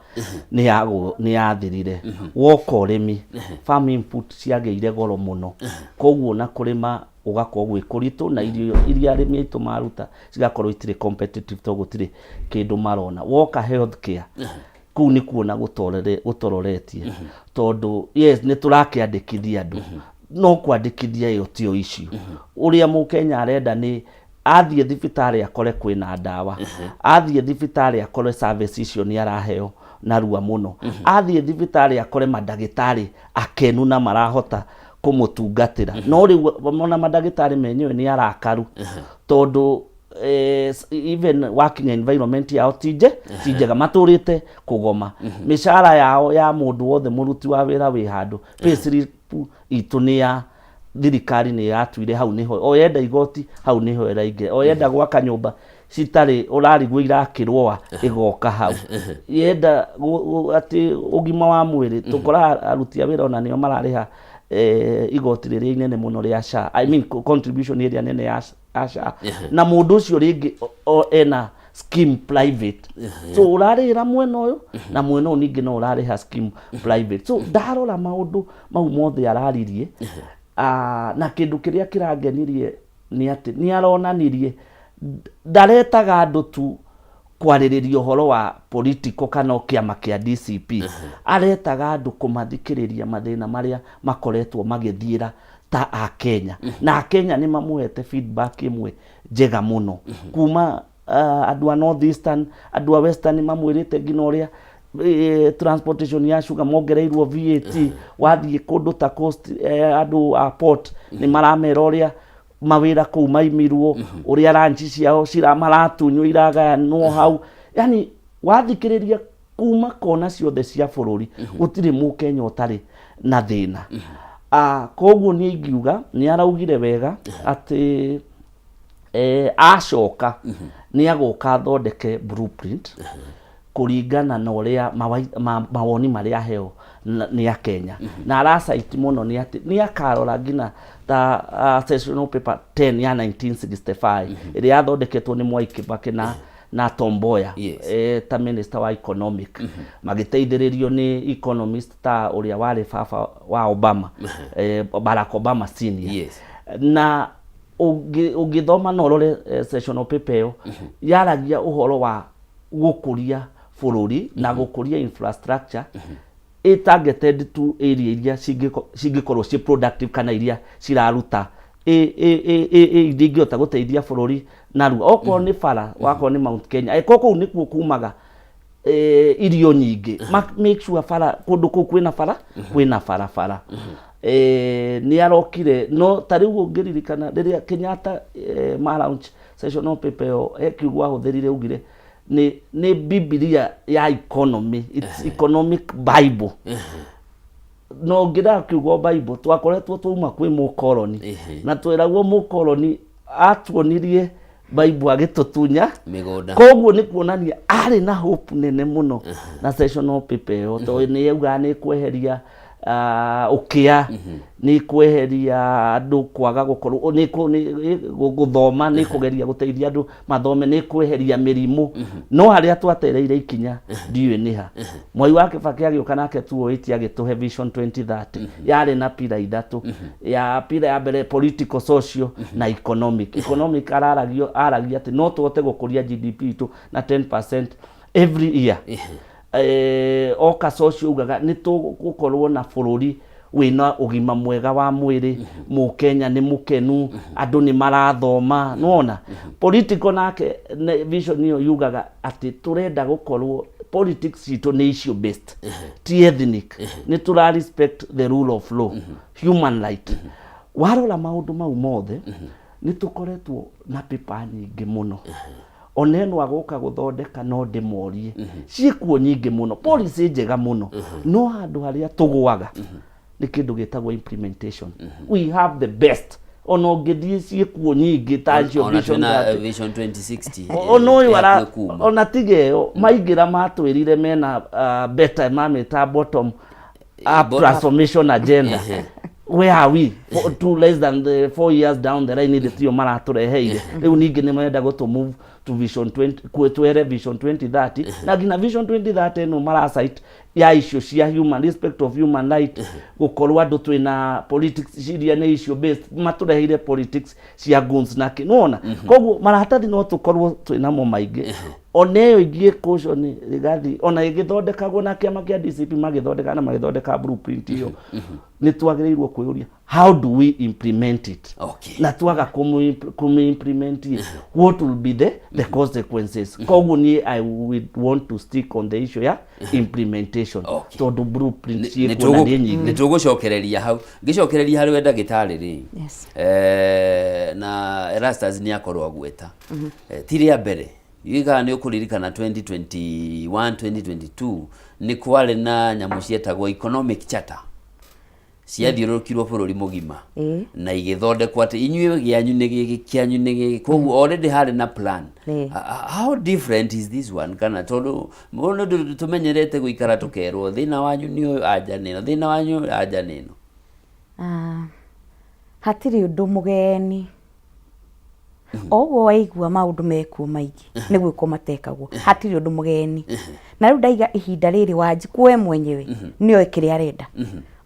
nĩ yathirire. Woka ũrĩmi, farm input ciagĩire goro mũno, koguo na kũrĩma gũgakorwo gwĩ kũritũ, na irio iria arĩmi aitũ maruta cigakorwo itirĩ competitive tondũ gũtirĩ kĩndũ marona. Woka health care, kũu nĩ kuona gũtororetie, tondũ yes, nĩ tũrakĩandĩkithia andũ, no kwandĩkithia ĩyo tiyo issue. Ũrĩa mũkenya arenda nĩ athiĩ thibitarĩ akore kwĩna ndawa, athiĩ thibitarĩ akore service icio nĩ araheo narua mũno, athiĩ thibitarĩ akore mandagĩtarĩ akenu na marahota kũmũtungatĩra. No rĩu ona mandagĩtarĩ menyewe nĩ arakaru, tondũ even working environment yao ti njega, matũrĩte kũgoma, mĩcara yao ya mũndũ wothe mũruti wa wĩra wĩ handũ, payslip itũ nĩ ya thirikari nĩ yatuire hau nĩho o yenda igoti, hau nĩho ĩraingĩra, o yenda gwaka nyũmba citarĩ ũrarigwo irakĩrwoa ĩgoka hau, yenda atĩ ũgima wa mwĩrĩ tũkoraga aruti a wĩra ona nĩo mararĩha igoti rĩrĩa inene mũno rĩa SHA, I mean contribution ĩrĩa nene ya SHA, na mũndũ ũcio rĩngĩ ena scheme private, so ũrarĩhĩra mwena ũyũ na mwena ũyũ ningĩ no ũrarĩha scheme private. So ndarora maũndũ mau mothe araririe, na kĩndũ kĩrĩa kĩrangenirie nĩ atĩ nĩ aronanirie ndaretaga andũ tu kwarĩrĩria ũhoro wa political kana kĩama kĩa DCP, aretaga andũ kũmathikĩrĩria mathĩna marĩa makoretwo magĩthiĩra ta Akenya, na Akenya nĩ mamũhete feedback ĩmwe njega mũno kuma. Andũ a North Eastern, andũ a Western mamwĩrĩte nginya ũrĩa transportation ya sugar mongereirwo VAT. Wathiĩ kũndũ ta Coast, andũ a port nĩ maramera ũrĩa mawĩra kũu maimirwo, ũrĩa ranch ciao cira maratunywo iragayanwo hau. Yani wathikĩrĩria kuma kona ciothe cia bũrũri, gũtirĩ Mũkenya ũtarĩ na thĩna. Koguo niĩ ingiuga nĩ araugire wega atĩ acoka nĩ agoka athondeke blueprint kũringana na ũrĩa mawoni marĩa aheo nĩ Akenya, na aracaiti mũno nĩ atĩ nĩ akarora nginya ta sessional paper 10 ya 1965 ĩrĩa yathondeketwo nĩ Mwai Kibaki na Tom Mboya ta minister wa economic, magĩteithĩrĩrio nĩ economist ta ũrĩa warĩ baba wa Obama, Barack Obama senior. Na ũngĩthoma na ũrore sessional paper ĩyo, yaragia ũhoro wa gũkũria bũrũri na gũkũria infrastructure ĩ targeted to area iria cingĩkorwo ciĩ productive kana iria ciraruta iria ingĩhota gũteithia bũrũri narua, okorwo nĩ bara, wakorwo nĩ Mount Kenya, ĩkorwo kũu nĩkuo kumaga irio nyingĩ. Make sure bara kũndũ kũu kwĩna bara, kwĩna barabara. Nĩ arokire no ta rĩu ũngĩririkana rĩrĩa Kenyatta ma launch sessional paper ĩyo, he kiugo ahũthĩrire, augire nĩ Bibilia ya economy, it's economic bible. No ngĩraga kiugo bible, twakoretwo twauma kwĩ mũkoroni na twĩragwo mũkoroni atuonirie bible agĩtũtunya mĩgũnda. Koguo nĩ kuonania arĩ na hope nene mũno na sessional paper ĩyo, tondũ nĩ yaugaga nĩ kweheria ũkĩa, nĩ kweheria andũ kwaga gũkorwo nĩ gũthoma, nĩ kũgeria gũteithia andũ mathome, nĩ kweheria mĩrimũ. No harĩa twatereire ikinya ndiũĩ nĩ ha. Mwai wa Kibaki agĩũka nake 2008 agĩtũhe Vision 2030, yarĩ na pillar ithatũ. Ya pillar ya mbere political, social na economic. Economic araragio aragia atĩ no tũhote gũkũria GDP itũ na 10% every year. Oka social, ugaga nĩ tũgũkorwo na bũrũri wĩna ũgima mwega wa mwĩrĩ, Mũkenya nĩ mũkenu, andũ nĩ marathoma. Nĩwona political nake vision ĩyo yugaga atĩ tũrenda gũkorwo politics citũ nĩ issue based, ti ethnic, nĩ tũra respect the rule of law, human right. Warora maũndũ mau mothe, nĩ tũkoretwo na paper nyingĩ mũno. Ona ĩno agũka gũthondeka, no ndĩmorie, ciĩkuo nyingĩ mũno, policy njega mũno, no handũ harĩa tũgũaga nĩ kĩndũ gĩtagwo implementation. We have the best, ona ũngĩthiĩ ciĩkuo nyingĩ ta icio ona Vision twĩna 30. Vision 2060. Ona ũyũ ara ĩhakuhĩ kuma. Ona tiga ĩyo maingĩra matwĩrire mena better, mamĩta bottom up transformation agenda. Where are we? Two less than the 4 years down the line, ithe maratũreheire rĩu ningĩ nĩ marenda gũtũ move to vision 20 twere Vision 2030, na nginya Vision 2030 ĩno maracite ya icio cia human respect of human right, gũkorwo andũ twĩna politics iria nĩ issue based, matũreheire politics cia guns na kĩ. Nĩwona koguo maratathi no tũkorwo twĩnamo maingĩ. Ona ĩyo ingĩ caution Rigathi, ona ĩgĩthondekagwo na kĩama kĩa DCP magĩthondeka na magĩthondeka blueprint ĩyo, nĩ twagĩrĩirwo kwĩyũria, how do we implement it? Na twaga kũmĩ implement it, what will be the consequences? Koguo niĩ I would want to stick on the issue ya implementation, tondũ blueprint ciĩkuo na nĩ nyingĩ. Nĩ tũgũcokereria hau. Ngĩcokereria harĩ we ndagĩtarĩ rĩ, na Erastus nĩ akorwo agweta. Ti rĩa mbere. Ndiũĩ kana nĩ ũkũririkana 2021 2022 nĩ kwarĩ na nyamũ cietagwo economic charter, ciathiũrũrũkirwo bũrũri mũgima na igĩthondekwo atĩ inyuĩ gĩanyu nĩ gĩkĩ, kĩanyu nĩ gĩkĩ, koguo already harĩ na plan. How different is this one? Kana tondũ mũndũ tũmenyerete gũikara tũkerwo thĩna wanyu nĩ ũyũ, anja nĩ ĩno, thĩna wanyu anja nĩ ĩno. Ah, hatirĩ ũndũ mũgeni. O ũguo waigua maũndũ mekuo maingĩ nĩ gwĩkwo matekagwo, hatirĩ ũndũ mũgeni. Na rĩu ndaiga ihinda rĩrĩ Wanjikũ we mwenyewe nĩoĩ kĩrĩa arenda,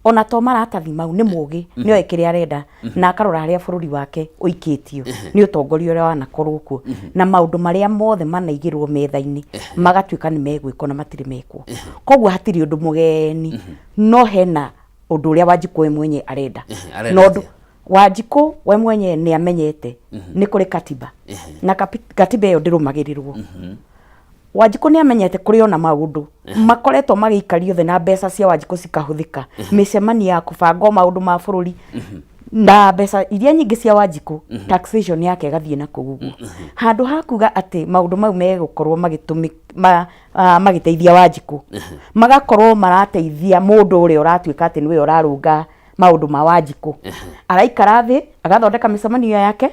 ona to maratathi mau, nĩ mũgĩ, nĩoĩ kĩrĩa arenda na akarora harĩa bũrũri wake ũikĩtio nĩ ũtongoria ũrĩa wanakorwo kuo na maũndũ marĩa mothe manaigĩrwo metha-inĩ magatuĩka nĩ megwĩkwo na matirĩ mekwo. Koguo hatirĩ ũndũ mũgeni, no hena ũndũ ũrĩa Wanjikũ we mwenye arenda. Arenda Na ũndũ atĩa? Wanjikũ we mwenyewe nĩ amenyete nĩ kũrĩ katiba na katiba ĩyo ndĩrũmagĩrĩrwo. Wanjikũ nĩ amenyete kũrĩ ona maũndũ makoretwo magĩikario thĩ na mbeca cia Wanjikũ cikahũthĩka mĩcemanio ya kũbanga maũndũ ma bũrũri na mbeca iria nyingĩ cia Wanjikũ, taxation yake ĩgathiĩ na kũu ũguo, handũ ha kuga atĩ maũndũ mau megũkorwo magĩtũmĩ magĩteithia Wanjikũ, magakorwo marateithia mũndũ ũrĩa ũratuĩka atĩ nĩwe ũrarũnga maũndũ ma Wanjikũ. Araikara thĩ agathondeka mĩcemanio yake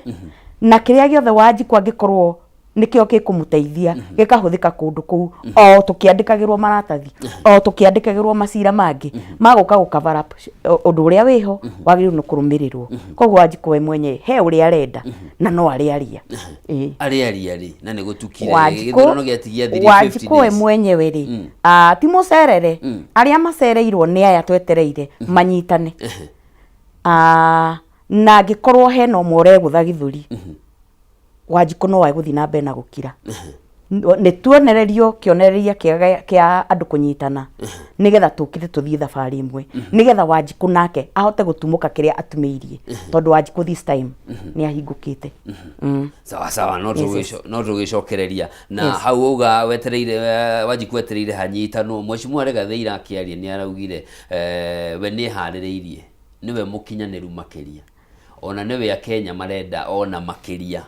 na kĩrĩa gĩothe Wanjikũ angĩkorwo nĩkĩo gĩkũmũteithia gĩkahũthĩka kũndũ kũu, o tũkĩandĩkagĩrwo maratathi, o tũkĩandĩkagĩrwo macira mangĩ magũka gũ cover up ũndũ ũrĩa wĩho wagĩrĩirwo nĩ kũrũmĩrĩrwo. Koguo Wanjikũ we mwenyewe he ũrĩa arenda na no arĩaria. Ĩĩ. Arĩaria rĩ na nĩ gũtukire? Wanjikũ Gĩthurano gĩatigia 350 Wanjikũ we days. mwenyewe rĩ, ti mũcerere. Arĩa macereirwo nĩ aya twetereire manyitane. Na angĩkorwo hena ũmwe ũregũtha gĩthũri, Wanjikũ no egũthiĩ na mbere na gũkira. Nĩ tuonererio kĩonereria kĩega kĩa andũ kũnyitana nĩgetha tũkire tũthiĩ thabarĩ ĩmwe, nĩgetha Wanjikũ nake ahote gũtumũka kĩrĩa atumĩirie, tondũ Wanjikũ this time nĩ ahingũkĩte. Sawa sawa, no Yes. no tũgĩcokereria na hau uga wetereire, Wanjikũ wetereire hanyitanwo. Mheshimiwa Rigathĩ ira akĩaria nĩ araugire we nĩ eharĩrĩirie, nĩwe mũkinyanĩru makĩria, ona nĩwe Akenya marenda ona makĩria.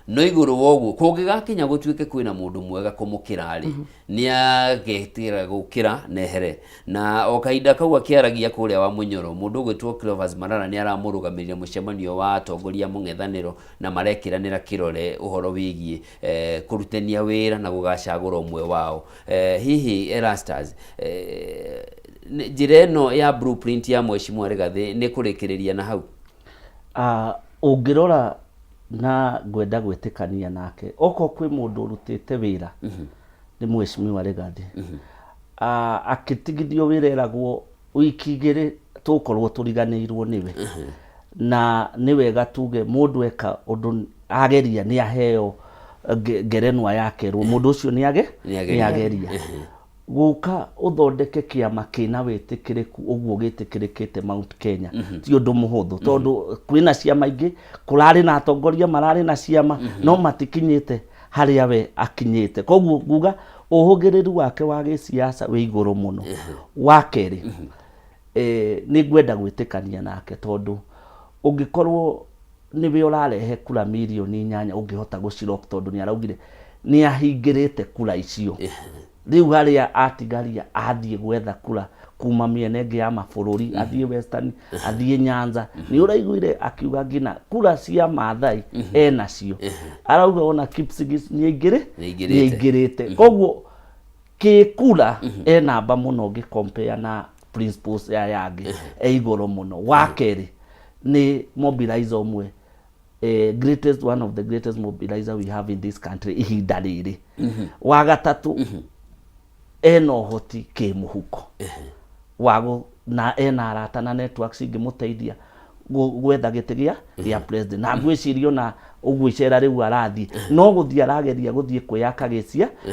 No igũrũ wa ũguo, kũngĩgakinya gũtuĩke kwĩna mũndũ mwega kũmũkĩra rĩ, nĩ agetĩra gũkĩra nehere. Na o kahinda kau akĩaragia kũrĩa wa Mũnyoro, mũndũ ũgwĩtwo Cleophas Malala nĩ aramũrũgamĩrĩire mũcemanio wa atongoria a mũng'ethanĩro na marekĩranĩra kĩrore ũhoro wĩgiĩ kũrutania wĩra na gũgacagũra ũmwe wao. Hihi Erastus, njĩra ĩno ya blueprint ya Mheshimiwa Rigathĩ nĩ kũrĩkĩrĩria na hau? Ũngĩrora na ngwenda gwĩtĩkania nake, okorwo kwĩ mũndũ ũrutĩte wĩra nĩ Mheshimiwa Rigathĩ. Akĩtigithio wĩra eragwo wiki 2 tũgũkorwo tũriganĩirwo nĩwe, na nĩ wega tuge mũndũ eka ũndũ ageria nĩ aheo ngerenwa yakerwo mũndũ ũcio nĩ age Nĩ ageria. Nĩ ageria gũka ũthondeke kĩama kĩna wĩtĩkĩrĩku ũguo gĩtĩkĩrĩkĩte Mount Kenya ti ũndũ mũhũthũ, tondũ kwĩna ciama ingĩ kũrarĩ na atongoria mararĩ na ciama no matikinyĩte harĩa we akinyĩte. Koguo nguga ũhũgĩrĩru wake wa gĩsiasa wĩ igũrũ mũno. Wa kerĩ, nĩ ngwenda gwĩtĩkania nake, tondũ ũngĩkorwo nĩwe ũrarehe kura mirioni 8 ũngĩhota gũcirock, tondũ nĩ araugire nĩ ahingĩrĩte kura icio, rĩu harĩa atigaria athiĩ gwetha kura kuma mĩena ĩngĩ ya mabũrũri, athiĩ Western, athiĩ Nyanza. Nĩ ũraiguire akiuga nginya kura cia Maathai enacio, arauga ona Kipsigis nĩ aingĩrĩ Nĩ aingĩrĩte. Nĩ aingĩrĩte. Koguo kĩkura e namba mũno ũngĩ compare na principles ya yangĩ e igũrũ mũno. Wa kerĩ, nĩ mobilizer ũmwe, greatest, one of the greatest mobilizer we have in this country ihinda rĩrĩ. Wa gatatũ, ena ũhoti kĩmũhuko wa na ena arata na networks ingĩmũteithia gwetha gĩtĩ gĩa president, na ngwĩciria ona ũguo icera rĩu arathiĩ no gũthiĩ arageria gũthiĩ kwĩyaka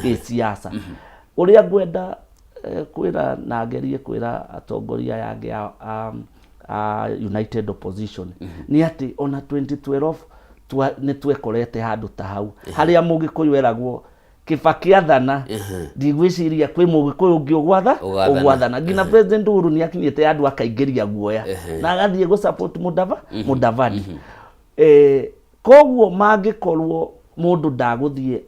gĩciaca. Ũrĩa ngwenda kwĩra na ngerie kwĩra atongoria aya angĩ a United Opposition nĩ atĩ ona 2012 nĩ twekorete handũ ta hau harĩa Mũgĩkũyũ eragwo Kibaki athana, ndigwĩciria kwĩ Mũgĩkũyũ ũngĩ ũgwatha Ũgathana. Ũgwathana. Nginya President Uhuru nĩ akinyĩte andũ akaingĩria guoya na agathiĩ gũ support Mudavadi. Koguo mangĩkorwo mũndũ ndagũthiĩ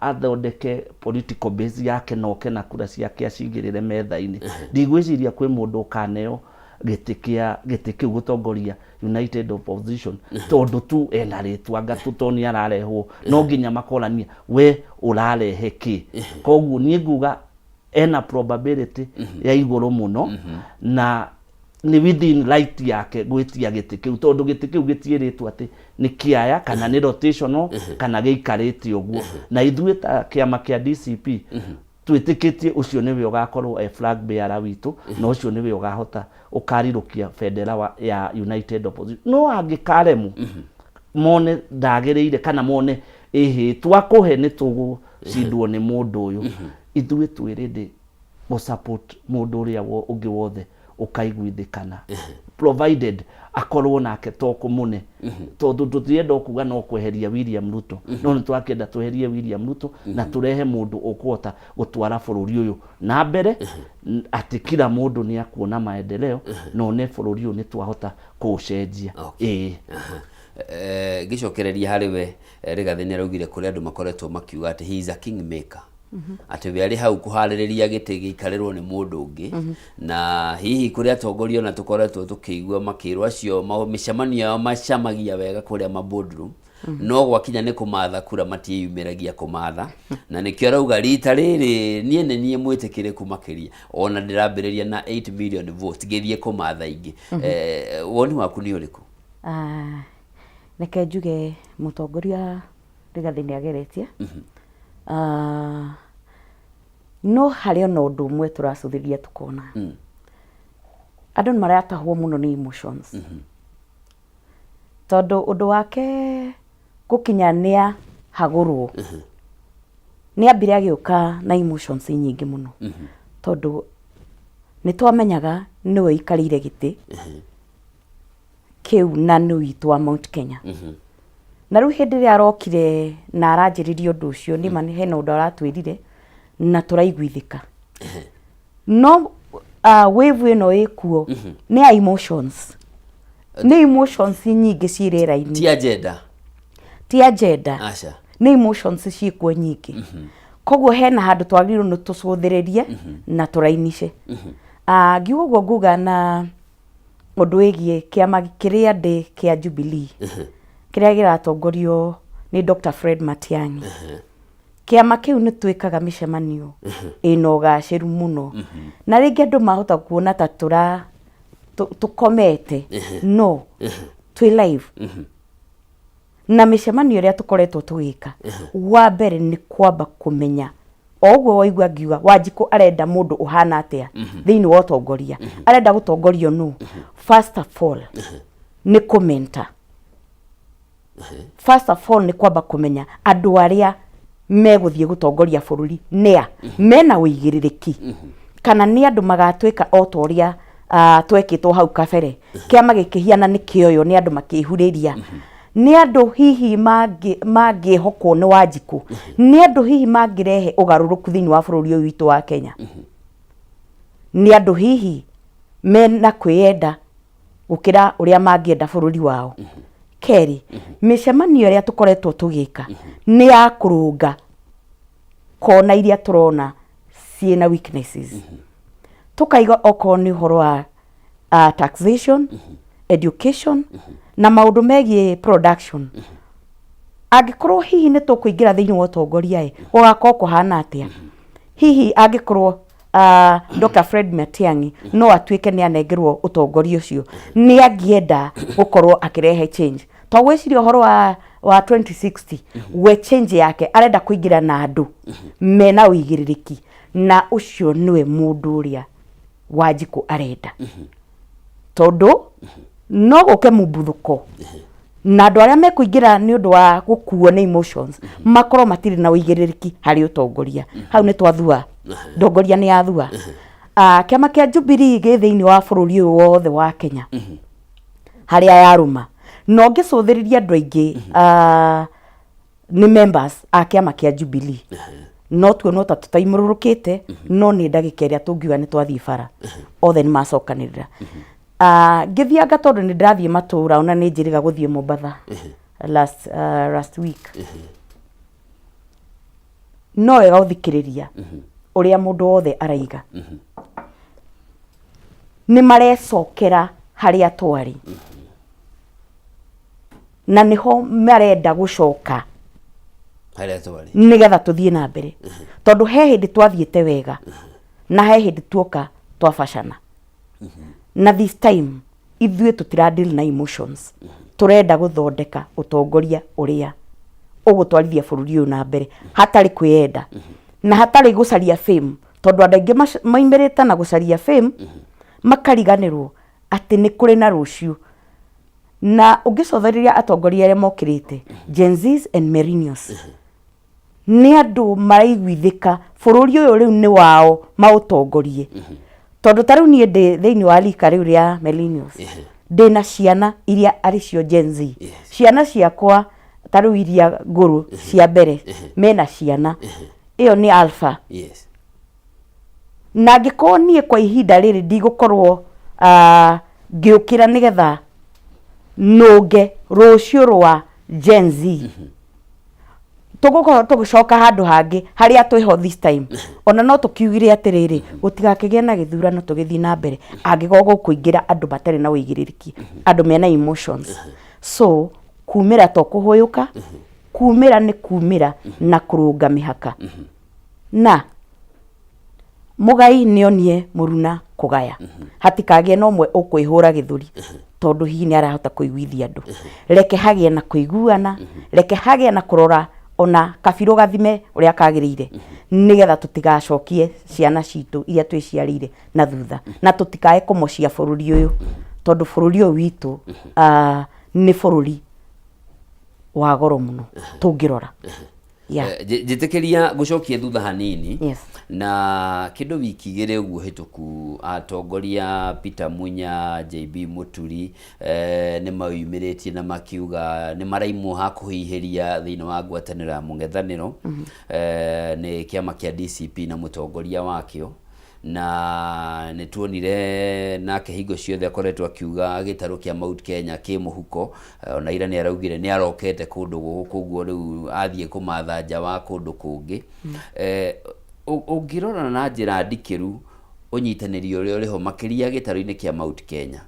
athondeke political base yake na oke na kura ciake acigĩrĩre metha-inĩ, ndigwĩciria kwĩ mũndũ ũkaneo gĩtĩ kĩa gĩtĩ kĩu gũtongoria United Opposition, tondũ tu ena rĩtwa anga tu tondũ nĩ ararehwo, no nginya makorania we ũrarehe kĩ. Koguo niĩ nguga ena probability ya igũrũ mũno na nĩ within right yake gwĩtia gĩtĩ kĩu, tondũ gĩtĩ kĩu gĩtiĩrĩtwo atĩ nĩ kĩaya kana nĩ rotational kana gĩikarĩte ũguo. Na ithuĩ ta kĩama kĩa DCP twĩtĩkĩtie ũcio nĩwe ũgakorwo e flag bearer witũ, na ũcio nĩwe ũgahota ũkarirũkia bendera ya United Opposition. No angĩkaremwo, mone ndagĩrĩire kana mone ĩhĩ twakũhe nĩ tũgũcindwo nĩ mũndũ ũyũ, ithuĩ twĩ ready gũ support mũndũ ũrĩa ũngĩ wothe ũkaiguithĩkana. Provided akorwo nake to kũmũne, tondũ tũtirenda o kuga no kweheria William Ruto, no nĩ tũrakĩenda tweherie William Ruto na tũrehe mũndũ ũkũhota gũtwara bũrũri ũyũ na mbere, atĩ kila mũndũ nĩ akuona maendeleo na one bũrũri ũyũ nĩ twahota kũũcenjia. Ĩĩ. Ngĩcokereria harĩ we, Rigathĩ nĩ araugire kũrĩ andũ makoretwo makiuga atĩ he is a king maker, atĩ we arĩ hau kũharĩrĩria gĩtĩ gĩikarĩrwo nĩ mũndũ ũngĩ. Na hihi kũrĩ atongoria ona tũkoretwo tũkĩigua makĩrwo acio mĩcemanio yao macamagia wega kũrĩa ma boardroom, no gwakinya nĩ kũmatha kura matiĩyumĩragia kũmatha. Na nĩkĩo arauga rita rĩrĩ niĩ nĩ niĩ mwĩtĩkĩrĩku makĩria, ona ndĩrambĩrĩria na 8 million votes ngĩthiĩ kũmatha ingĩ. Woni waku nĩ ũrĩkũ? Ah, reke njuge mũtongoria Rigathĩ nĩ ageretie. Ah, no harĩ ona ũndũ ũmwe tũracũthĩrĩria tũkona andũ nĩ maratahwo mũno nĩ emotions, tondũ ũndũ wake gũkinya nĩ ahagũrwo, nĩ ambire agĩũka na emotions nyingĩ mũno, tondũ nĩ twamenyaga nĩwe ũikarĩire gĩtĩ kĩu na nĩ witũ wa Mount Kenya. Na rĩu hĩndĩ ĩrĩa arokire na aranjĩrĩria ũndũ ũcio, nĩma nĩ hena ũndũ aratwĩrire na tũraiguithĩka, no wave ĩno ĩkuo nĩ ya emotions, nĩ emotions nyingĩ ciĩ rĩera-inĩ. Ti agenda. Ti agenda. Aca. Nĩ emotions ciĩkuo nyingĩ, koguo hena handũ twagĩrĩirwo nĩ tũcũthĩrĩrie na tũrainice. Ah, ngiuga ũguo nguga na ũndũ wĩgiĩ kĩama kĩrĩa ndĩ kĩa Jubilee, kĩrĩa kĩratongorio nĩ Dr. Fred Matiang'i. Kĩama kĩu nĩ twĩkaga mĩcemanio ĩna ũgacĩru mũno, na rĩngĩ andũ mahota kuona ta tũra tũkomete, no twĩ live na mĩcemanio ĩrĩa tũkoretwo tũgĩka. Wa mbere nĩ kwamba kũmenya o ũguo waigua ngiuga Wanjikũ arenda mũndũ ũhana atĩa thĩinĩ wa ũtongoria, arenda gũtongorio nũ. First of all nĩ kũmenta, first of all nĩ kwamba kũmenya andũ arĩa megũthiĩ gũtongoria bũrũri nĩa mena ũigĩrĩrĩki, kana nĩ andũ magatwĩka o ta ũrĩa twekĩtwo hau kabere, kĩama gĩkĩhiana nĩ kĩoywo nĩ andũ makĩhurĩria, nĩ andũ hihi mangĩhokwo nĩ Wanjikũ, nĩ andũ hihi mangĩrehe ũgarũrũku thĩinĩ wa bũrũri ũyũ witũ wa Kenya, nĩ andũ hihi mena kwĩyenda gũkĩra ũrĩa mangĩenda bũrũri wao. Kerĩ, mĩcemanio ĩrĩa tũkoretwo tũgĩka nĩ ya kũrũnga kona iria tũrona ciĩna weaknesses, tũkaiga okorwo nĩ ũhoro wa taxation, education na maũndũ megiĩ production. Angĩkorwo hihi nĩ tũkũingĩra thĩinĩ wa ũtongoria ĩ, gũgakorwo kũhana atĩa? Hihi angĩkorwo Dr. Fred Matiang'i no atuĩke nĩ anengerwo ũtongoria ũcio, nĩ angĩenda gũkorwo akĩrehe change? To gwĩciria ũhoro wa 2060, we change yake arenda kũingĩra na andũ mena ũigĩrĩrĩki, na ũcio nĩwe mũndũ ũrĩa Wanjikũ arenda, tondũ no gũke mũmbuthũko na andũ arĩa mekũingĩra nĩ ũndũ wa gũkuo nĩ emotions makorwo matirĩ na ũigĩrĩrĩki harĩ ũtongoria. Hau nĩ twathua ndongoria nĩ yathua. Ah, kĩama kĩa Jubilee gĩ thĩinĩ wa bũrũri ũyũ wothe wa Kenya harĩa yarũma, na ũngĩcũthĩrĩria andũ aingĩ nĩ members a kĩama kĩa Jubilee, no tuonwo ta tũtaimũrũrũkĩte, no nĩ ndagĩka ĩrĩa tũngiuga nĩ twathiĩ bara othe nĩ macokanĩrĩra. Ah, ngĩthianga tondũ nĩ ndĩrathiĩ matũra, ona nĩ njĩrĩga gũthiĩ Mombatha last week, no wega ũthikĩrĩria ũrĩa mũndũ wothe araiga, nĩ marecokera harĩa twarĩ na nĩho marenda gũcoka. Harĩa twarĩ. Nĩgetha tũthiĩ na mbere, tondũ he hĩndĩ twathiĩte wega na he hĩndĩ tuoka twabacana, na this time ithuĩ tũtira deal na emotions, tũrenda gũthondeka ũtongoria ũrĩa ũgũtwarithia bũrũri ũyũ na mbere hatarĩ kwĩyenda na hatarĩ gũcaria fame, tondũ andũ aingĩ maimĩrĩte na gũcaria fame makariganĩrwo atĩ nĩ kũrĩ na rũciũ. Na ũngĩcothereria atongoria arĩa mokĩrĩte, Gen Zs and millennials, nĩ andũ maraiguithĩka bũrũri ũyũ rĩu nĩ wao maũtongorie. Tondũ ta rĩu niĩ ndĩ thĩinĩ wa rika rĩu rĩa millennials, ndĩna ciana iria arĩ cio Gen Z. Ciana ciakwa ta rĩu iria ngũrũ cia mbere mena ciana, ĩyo nĩ alpha. Na angĩkorwo niĩ kwa ihinda rĩrĩ ndigũkorwo ngĩũkĩra nĩgetha nũnge rũciũ rwa Gen Z, tũgũkorwo tũgĩcoka handũ hangĩ harĩa twĩho this time. Ona no tũkiugire atĩrĩrĩ, gũtigakĩgĩe na gĩthurano, tũgĩthiĩ na mbere angĩkorwo gũkũingĩra andũ matarĩ na ũigĩrĩrĩki, andũ mena emotions. So kumĩra to kũhũyũka, kumĩra nĩ kumĩra na kũrũnga mĩhaka. Na mũgai nĩonie mũruna kũgaya, hatikagĩe na ũmwe ũkwĩhũra gĩthũri tondũ hihi nĩ arahota kũiguithia andũ. Reke hagĩe na kũiguana, reke hagĩe na kũrora ona kabirũ gathime ũrĩa kagĩrĩire, nĩgetha tũtigacokie ciana citũ iria twĩciarĩire na thutha, na tũtikae kũmocia bũrũri ũyũ, tondũ bũrũri ũyũ witũ nĩ bũrũri wa goro mũno tũngĩrora. Yeah. Njĩtĩkĩria gũcokia thutha hanini. Yes. Na kĩndũ wiki 2 ũguo hĩtũku, atongoria Peter Munya, JB Mũturi, nĩ mayumĩrĩtie na makiuga nĩ maraimwo ha kũhihĩria thĩinĩ wa ngwatanĩro ya mũng'ethanĩro, nĩ kĩama kĩa DCP na mũtongoria wakĩo. Na nĩ tuonire nake hingo ciothe akoretwo akiuga gĩtarũ kĩa Mount Kenya kĩ mũhuko. Ona ira nĩ araugire nĩ arokete kũndũ gũkũ, koguo rĩu athiĩ kũmatha nja wa kũndũ kũngĩ. Ũngĩrora na njĩra ndikĩru ũnyitanĩri ũrĩa ũrĩho makĩria gĩtarũ-inĩ kĩa Mount Kenya,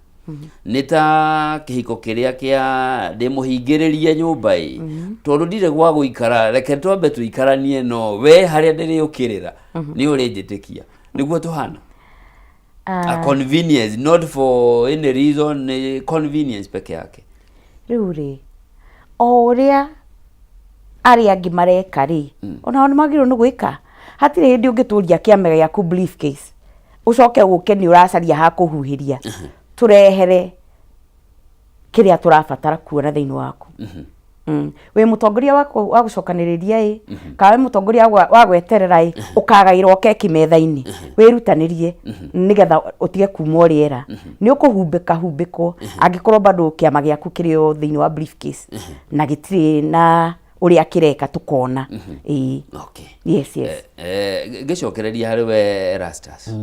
nĩ ta kĩhiko kĩrĩa kĩa ndĩmũhingĩrĩrie nyũmba ĩ, tondũ ndirĩ gwa gũikara, reke twambe tũikaranie, no we harĩa ndĩrĩũkĩrĩra nĩ ũrĩnjĩtĩkia. Nĩguo tũhana a convenience, not for any reason, nĩ convenience peke yake. Rĩu rĩ, o ũrĩa arĩa angĩ mareka rĩ, onao nĩ magĩrĩirwo nĩ gwĩka. Hatirĩ hĩndĩ ũngĩtũria kĩama gĩaku briefcase, ũcoke ũke nĩ ũracaria ha kũhuhĩria. Tũrehere kĩrĩa tũrabatara kuona thĩinĩ waku. Wĩ mũtongoria wa gũcokanĩrĩria ĩ, kana wĩ mũtongoria wa gweterera ĩ, ũkagaĩrwo keki metha-inĩ. Wĩrutanĩrie nĩgetha ũtige kumwo rĩera. Nĩ ũkũhumbĩka humbĩkwo angĩkorwo bado kĩama gĩaku kĩrĩ o thĩinĩ wa briefcase na gĩtirĩ na ũrĩa kĩreka tũkona. Ĩĩ. Yes. Ngĩcokereria harĩ we Erastus,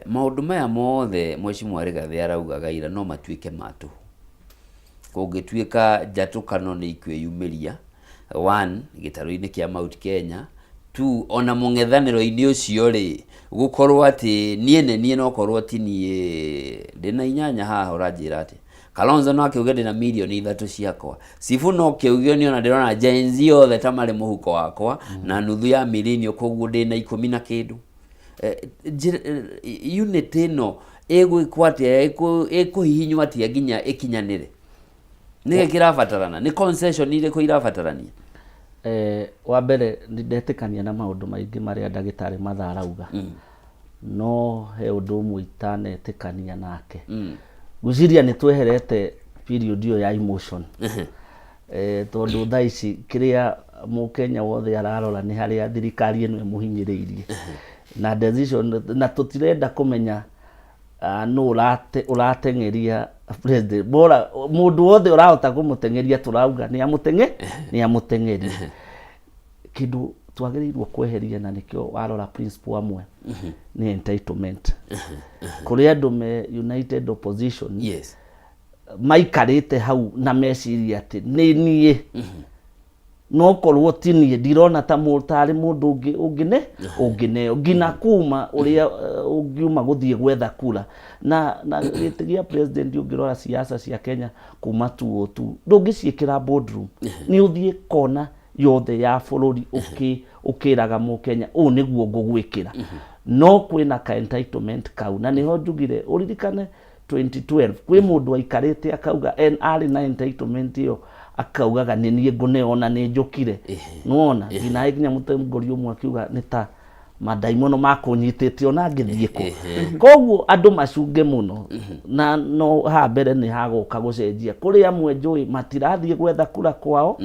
maũndũ maya mothe Mheshimiwa Rigathĩ araugaga ira no matuĩke ma tũhũ kũngĩtuĩka njatũkano nĩ ikwĩyumĩria, one, gĩtarũ-inĩ kĩa Mount Kenya, two, ona mũng'ethanĩro-inĩ ũcio rĩ, gũkorwo atĩ niĩ nĩ niĩ, nokorwo ti niĩ ndĩna 8 haha. Ũranjĩra atĩ Kalonzo no akĩuge ndĩna mirioni 3 ciakwa, Sifu no kĩuge niĩ ona ndĩrona Gen Z othe ta marĩ mũhuko wakwa, na nuthu ya millennial, koguo ndĩna 10 na kĩndũ. Unit ĩno ĩgwĩkwo atĩa, ĩkũhihinywo atĩa nginya ĩkinyanĩre? Nĩkĩ kĩrabatarana? Nĩ concession irĩkũ irabatarania? Wa mbere nĩ ndetĩkania na maũndũ maingĩ marĩa ndagĩtarĩ Matha arauga, no he ũndũ ũmwe itanetĩkania nake. Ngwĩciria nĩ tweherete period ĩyo ya emotion, tondũ thaa ici kĩrĩa mũkenya wothe ararora nĩ harĩa thirikari ĩno ĩmũhinyĩrĩirie na decision, na tũtirenda kũmenya nũ ũrateng'eria president bora. Mũndũ wothe ũrahota kũmũteng'eria tũrauga nĩ amũteng'eria. Kĩndũ twagĩrĩirwo kweheria, na nĩkĩo warora principle amwe, nĩ entitlement. Kũrĩ andũ me United Opposition maikarĩte hau na meciria atĩ nĩ niĩ, no korwo ti niĩ ndirona ta tarĩ mũndũ ũngĩ ũngĩne ũngĩneo nginya kuma ũrĩa ũngiuma gũthiĩ gwetha kura na gĩtĩ gĩa president. Ũngĩrora siasa cia Kenya kuma 2002, ndũngĩciĩkĩra boardroom, nĩ ũthiĩ kona yothe ya bũrũri ũkĩraga mũkenya ũũ nĩguo ngũgwĩkĩra. No kwĩna ka entitlement kau, na nĩho njugire ũririkane 2012 kwĩ mũndũ aikarĩte akauga arĩ na entitlement ĩyo, akaugaga nĩ niĩ ngũneo na nĩ njũkire. Nĩwona nginya nginya mũtongoria ũmwe akiuga nĩ ta mandaimono makũnyitĩte ona ngĩthiĩ kũ. Koguo andũ macunge mũno, na no haha mbere nĩ hagũka gũcenjia. Kũrĩ amwe njũĩ matirathiĩ gwetha kura kwao.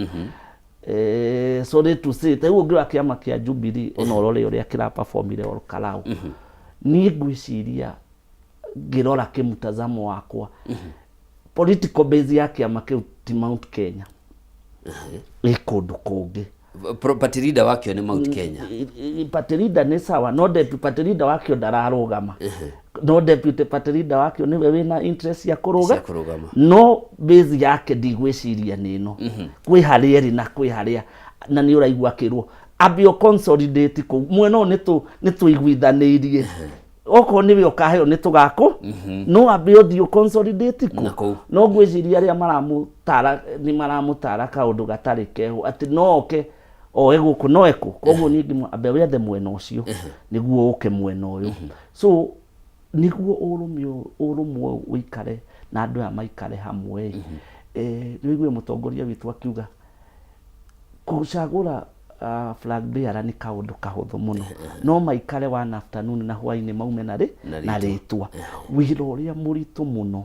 Sorry to say, ta rĩu ũngĩrora kĩama kĩa Jubilee, ona ũrore ũrĩa kĩraperformire Ol Kalou, niĩ ngwĩciria ngĩrora kĩmtazamo wakwa, political base ya kĩama kĩu ti Mount Kenya, ĩ kũndũ kũngĩ. Party leader wakĩo nĩ Mount Kenya. Party leader nĩ sawa, no deputy party leader wakĩo ndararũgama, no deputy party leader wakĩo nĩwe wĩna interest ya kũrũga. Cia kũrũgama. No base yake ndigwĩciria nĩ ĩno, kwĩ harĩa ĩrĩ na kwĩ harĩa, na nĩ ũraigua akĩrwo ambe ũ consolidate kũu mwena ũyũ, nĩ tũiguithanĩirie, okorwo nĩwe ũkaheo nĩ tũgakũ, no ambe ũthiĩ ũ consolidate Na kũu. No ngwĩciria arĩa maramũtara nĩ maramũtara kaũndũ gatarĩ keho, atĩ no oke oe gũkũ no ekũ. Koguo niĩ ngĩmwe ambe wethe mwena ũcio nĩguo ũke mwena ũyũ, so nĩguo ũrũmwe ũrũmwe ũikare na andũ aya maikare hamwe. Nĩ ũigue mũtongoria witũ akiuga gũcagũra flag bearer nĩ kaũndũ kahũthũ mũno, no maikare one afternoon na hwainĩ maume na rĩ na na rĩtwa. Wĩra ũrĩa mũritũ mũno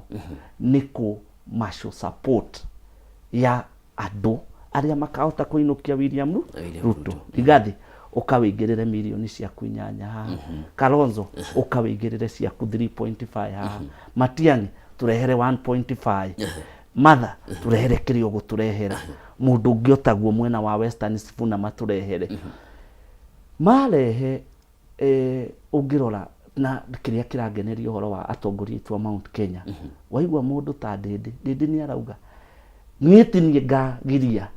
nĩ kũ marshal support ya andũ arĩa makahota kũinũkia William William Ruto. Rigathi, ũkawĩingĩrĩre mirioni ciaku 8 haha. Kalonzo, ũkawĩingĩrĩre ciaku 3.5 haha. Matiang'i, tũrehere 1.5. Martha, tũrehere kĩrĩa ũgũtũrehera. Mũndũ ũngĩ otaguo mwena wa Western, Sifuna, matũrehere marehe. Ũngĩrora na kĩrĩa kĩrangeneria ũhoro wa atongoria aitũ a Mount Kenya, waigua mũndũ ta Ndĩndĩ, Ndĩndĩ nĩ arauga niĩ ti niĩ ngagiria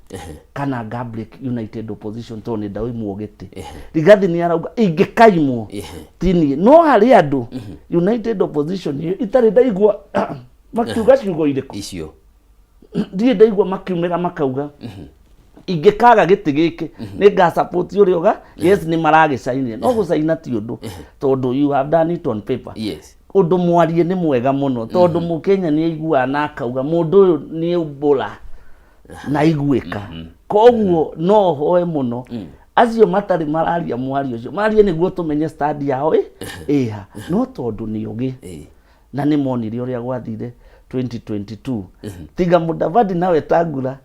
kana nga break united opposition tondũ nĩ ndaimwo gĩtĩ. Rigathi nĩ arauga ingĩkaimwo ti niĩ, no harĩ andũ united opposition ĩyo itarĩ ndaigua makiuga ciugo irĩkũ. Icio. Ndirĩ ndaigua makiumĩra makauga ingĩkaga gĩtĩ gĩkĩ nĩ ngasupport ũrĩa ũga. Yes, nĩ maragĩcainire, no gũcaina ti ũndũ tondũ you have done it on paper. Ũndũ mwarie nĩ mwega mũno tondũ mũkenya nĩ aiguaga na akauga mũndũ ũyũ nĩ umbũra na aiguĩka. Koguo no hoe mũno acio matarĩ mararia mwario ũcio marie nĩguo tũmenye stand yao ĩ ĩha, no tondũ nĩ ũgĩ na nĩ monire ũrĩa gwathire 2022, tiga Mudavadi na Wetangula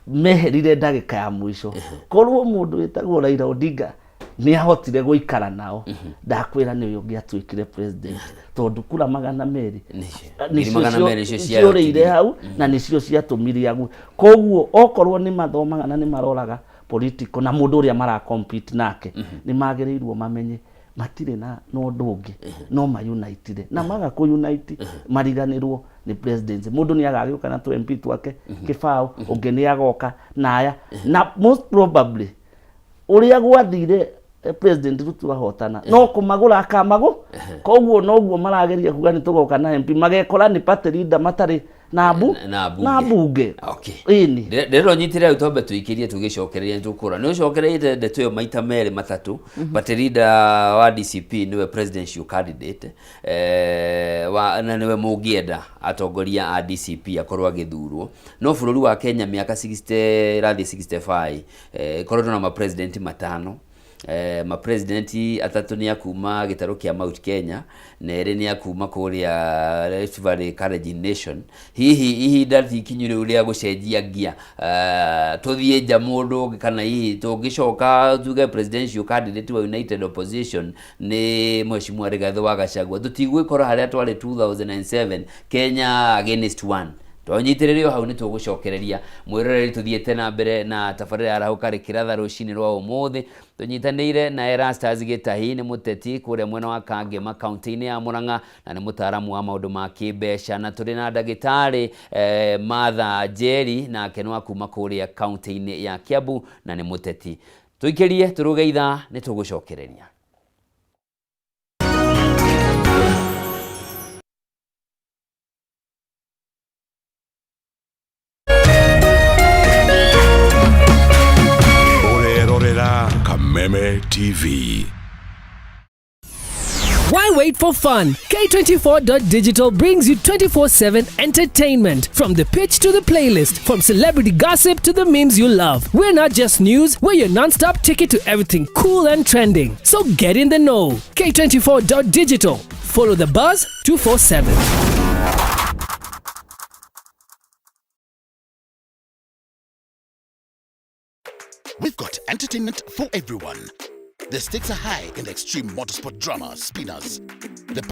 meherire ndagĩka ya mũico. Korwo mũndũ wĩtagwo Raila Odinga nĩ ahotire gũikara nao, ndakwĩra nĩwe ũngĩatuĩkire president, tondũ kura 200 Ngiri 200 nĩcio ciorĩire hau na nĩcio ciatũmire ague. Koguo okorwo nĩ mathomaga na nĩ maroraga political na mũndũ ũrĩa mara compete nake, nĩ magĩrĩirwo mamenye matirĩ na ũndũ ũngĩ no mayunitire, na maga kũunite mariganĩrwo nĩ presidency. Mũndũ nĩ agagĩũka na tũ MP twake kĩbaũ, ũngĩ nĩ agoka na aya, na most probably ũrĩa gwathire, President Ruto ahotana no kũmagũra akamagũ. Koguo noguo marageria kuga nĩ tũgoka na MP, magekora nĩ party leader matarĩ na mbu na mbunge. Na mbunge. Ĩni. Ndĩrona nyitĩrĩra rĩu twambe tũikĩrie tũgĩcokereria nĩ tũkũra nĩ ũcokereire ndeto ĩyo maita merĩ matatũ. Party leader wa DCP nĩwe presidential candidate, na nĩwe mũngĩenda atongoria a DCP akorwo agĩthurwo. No bũrũri wa Kenya mĩaka 60 ĩrathiĩ 65, ĩkoretwo na mapresident matano, mapresident atatũ nĩ akuma gĩtarũ kĩa Mount Kenya na erĩ nĩ akuma kũrĩa Rift Valley Kalenjin Nation. Hihi ihinda ti ikinyu rĩu rĩa gũcenjia ngia, tũthiĩ nja mũndũ ũngĩ, kana hihi tũngĩcoka tuge presidential candidate wa United Opposition nĩ Mheshimiwa Rigathĩ wa Gachagua, tũtigwĩkora harĩa twarĩ 2007, Kenya against one? Twanyitĩrĩre o hau, nĩ tũgũcokereria. Mwĩroreri, tũthiĩte na mbere na tabarĩra ya Arahũka Rĩkĩratha rũcinĩ rwa ũmũthĩ, tũnyitanĩire na Erastus Gĩtahi, nĩ mũteti kũrĩa mwena wa Kangema kaunti-inĩ ya Murang'a na nĩ mũtaaramu wa maũndũ ma kĩmbeca, na tũrĩ na ndagĩtarĩ Martha Njeri, nake nĩ wa kuma kũrĩa kaunti-inĩ ya Kiambu na nĩ mũteti. Tũikĩrie tũrũge ithaa, nĩ tũgũcokereria. Ũrerorera Kameme TV. Why wait for fun? K24.digital brings you 24/7 entertainment. From the pitch to the playlist, from celebrity gossip to the memes you love. We're not just news, we're your non stop ticket to everything cool and trending. So get in the know. K24.digital. Follow the buzz 247. We've got entertainment for everyone. The stakes are high in the extreme motorsport drama, Spinners. The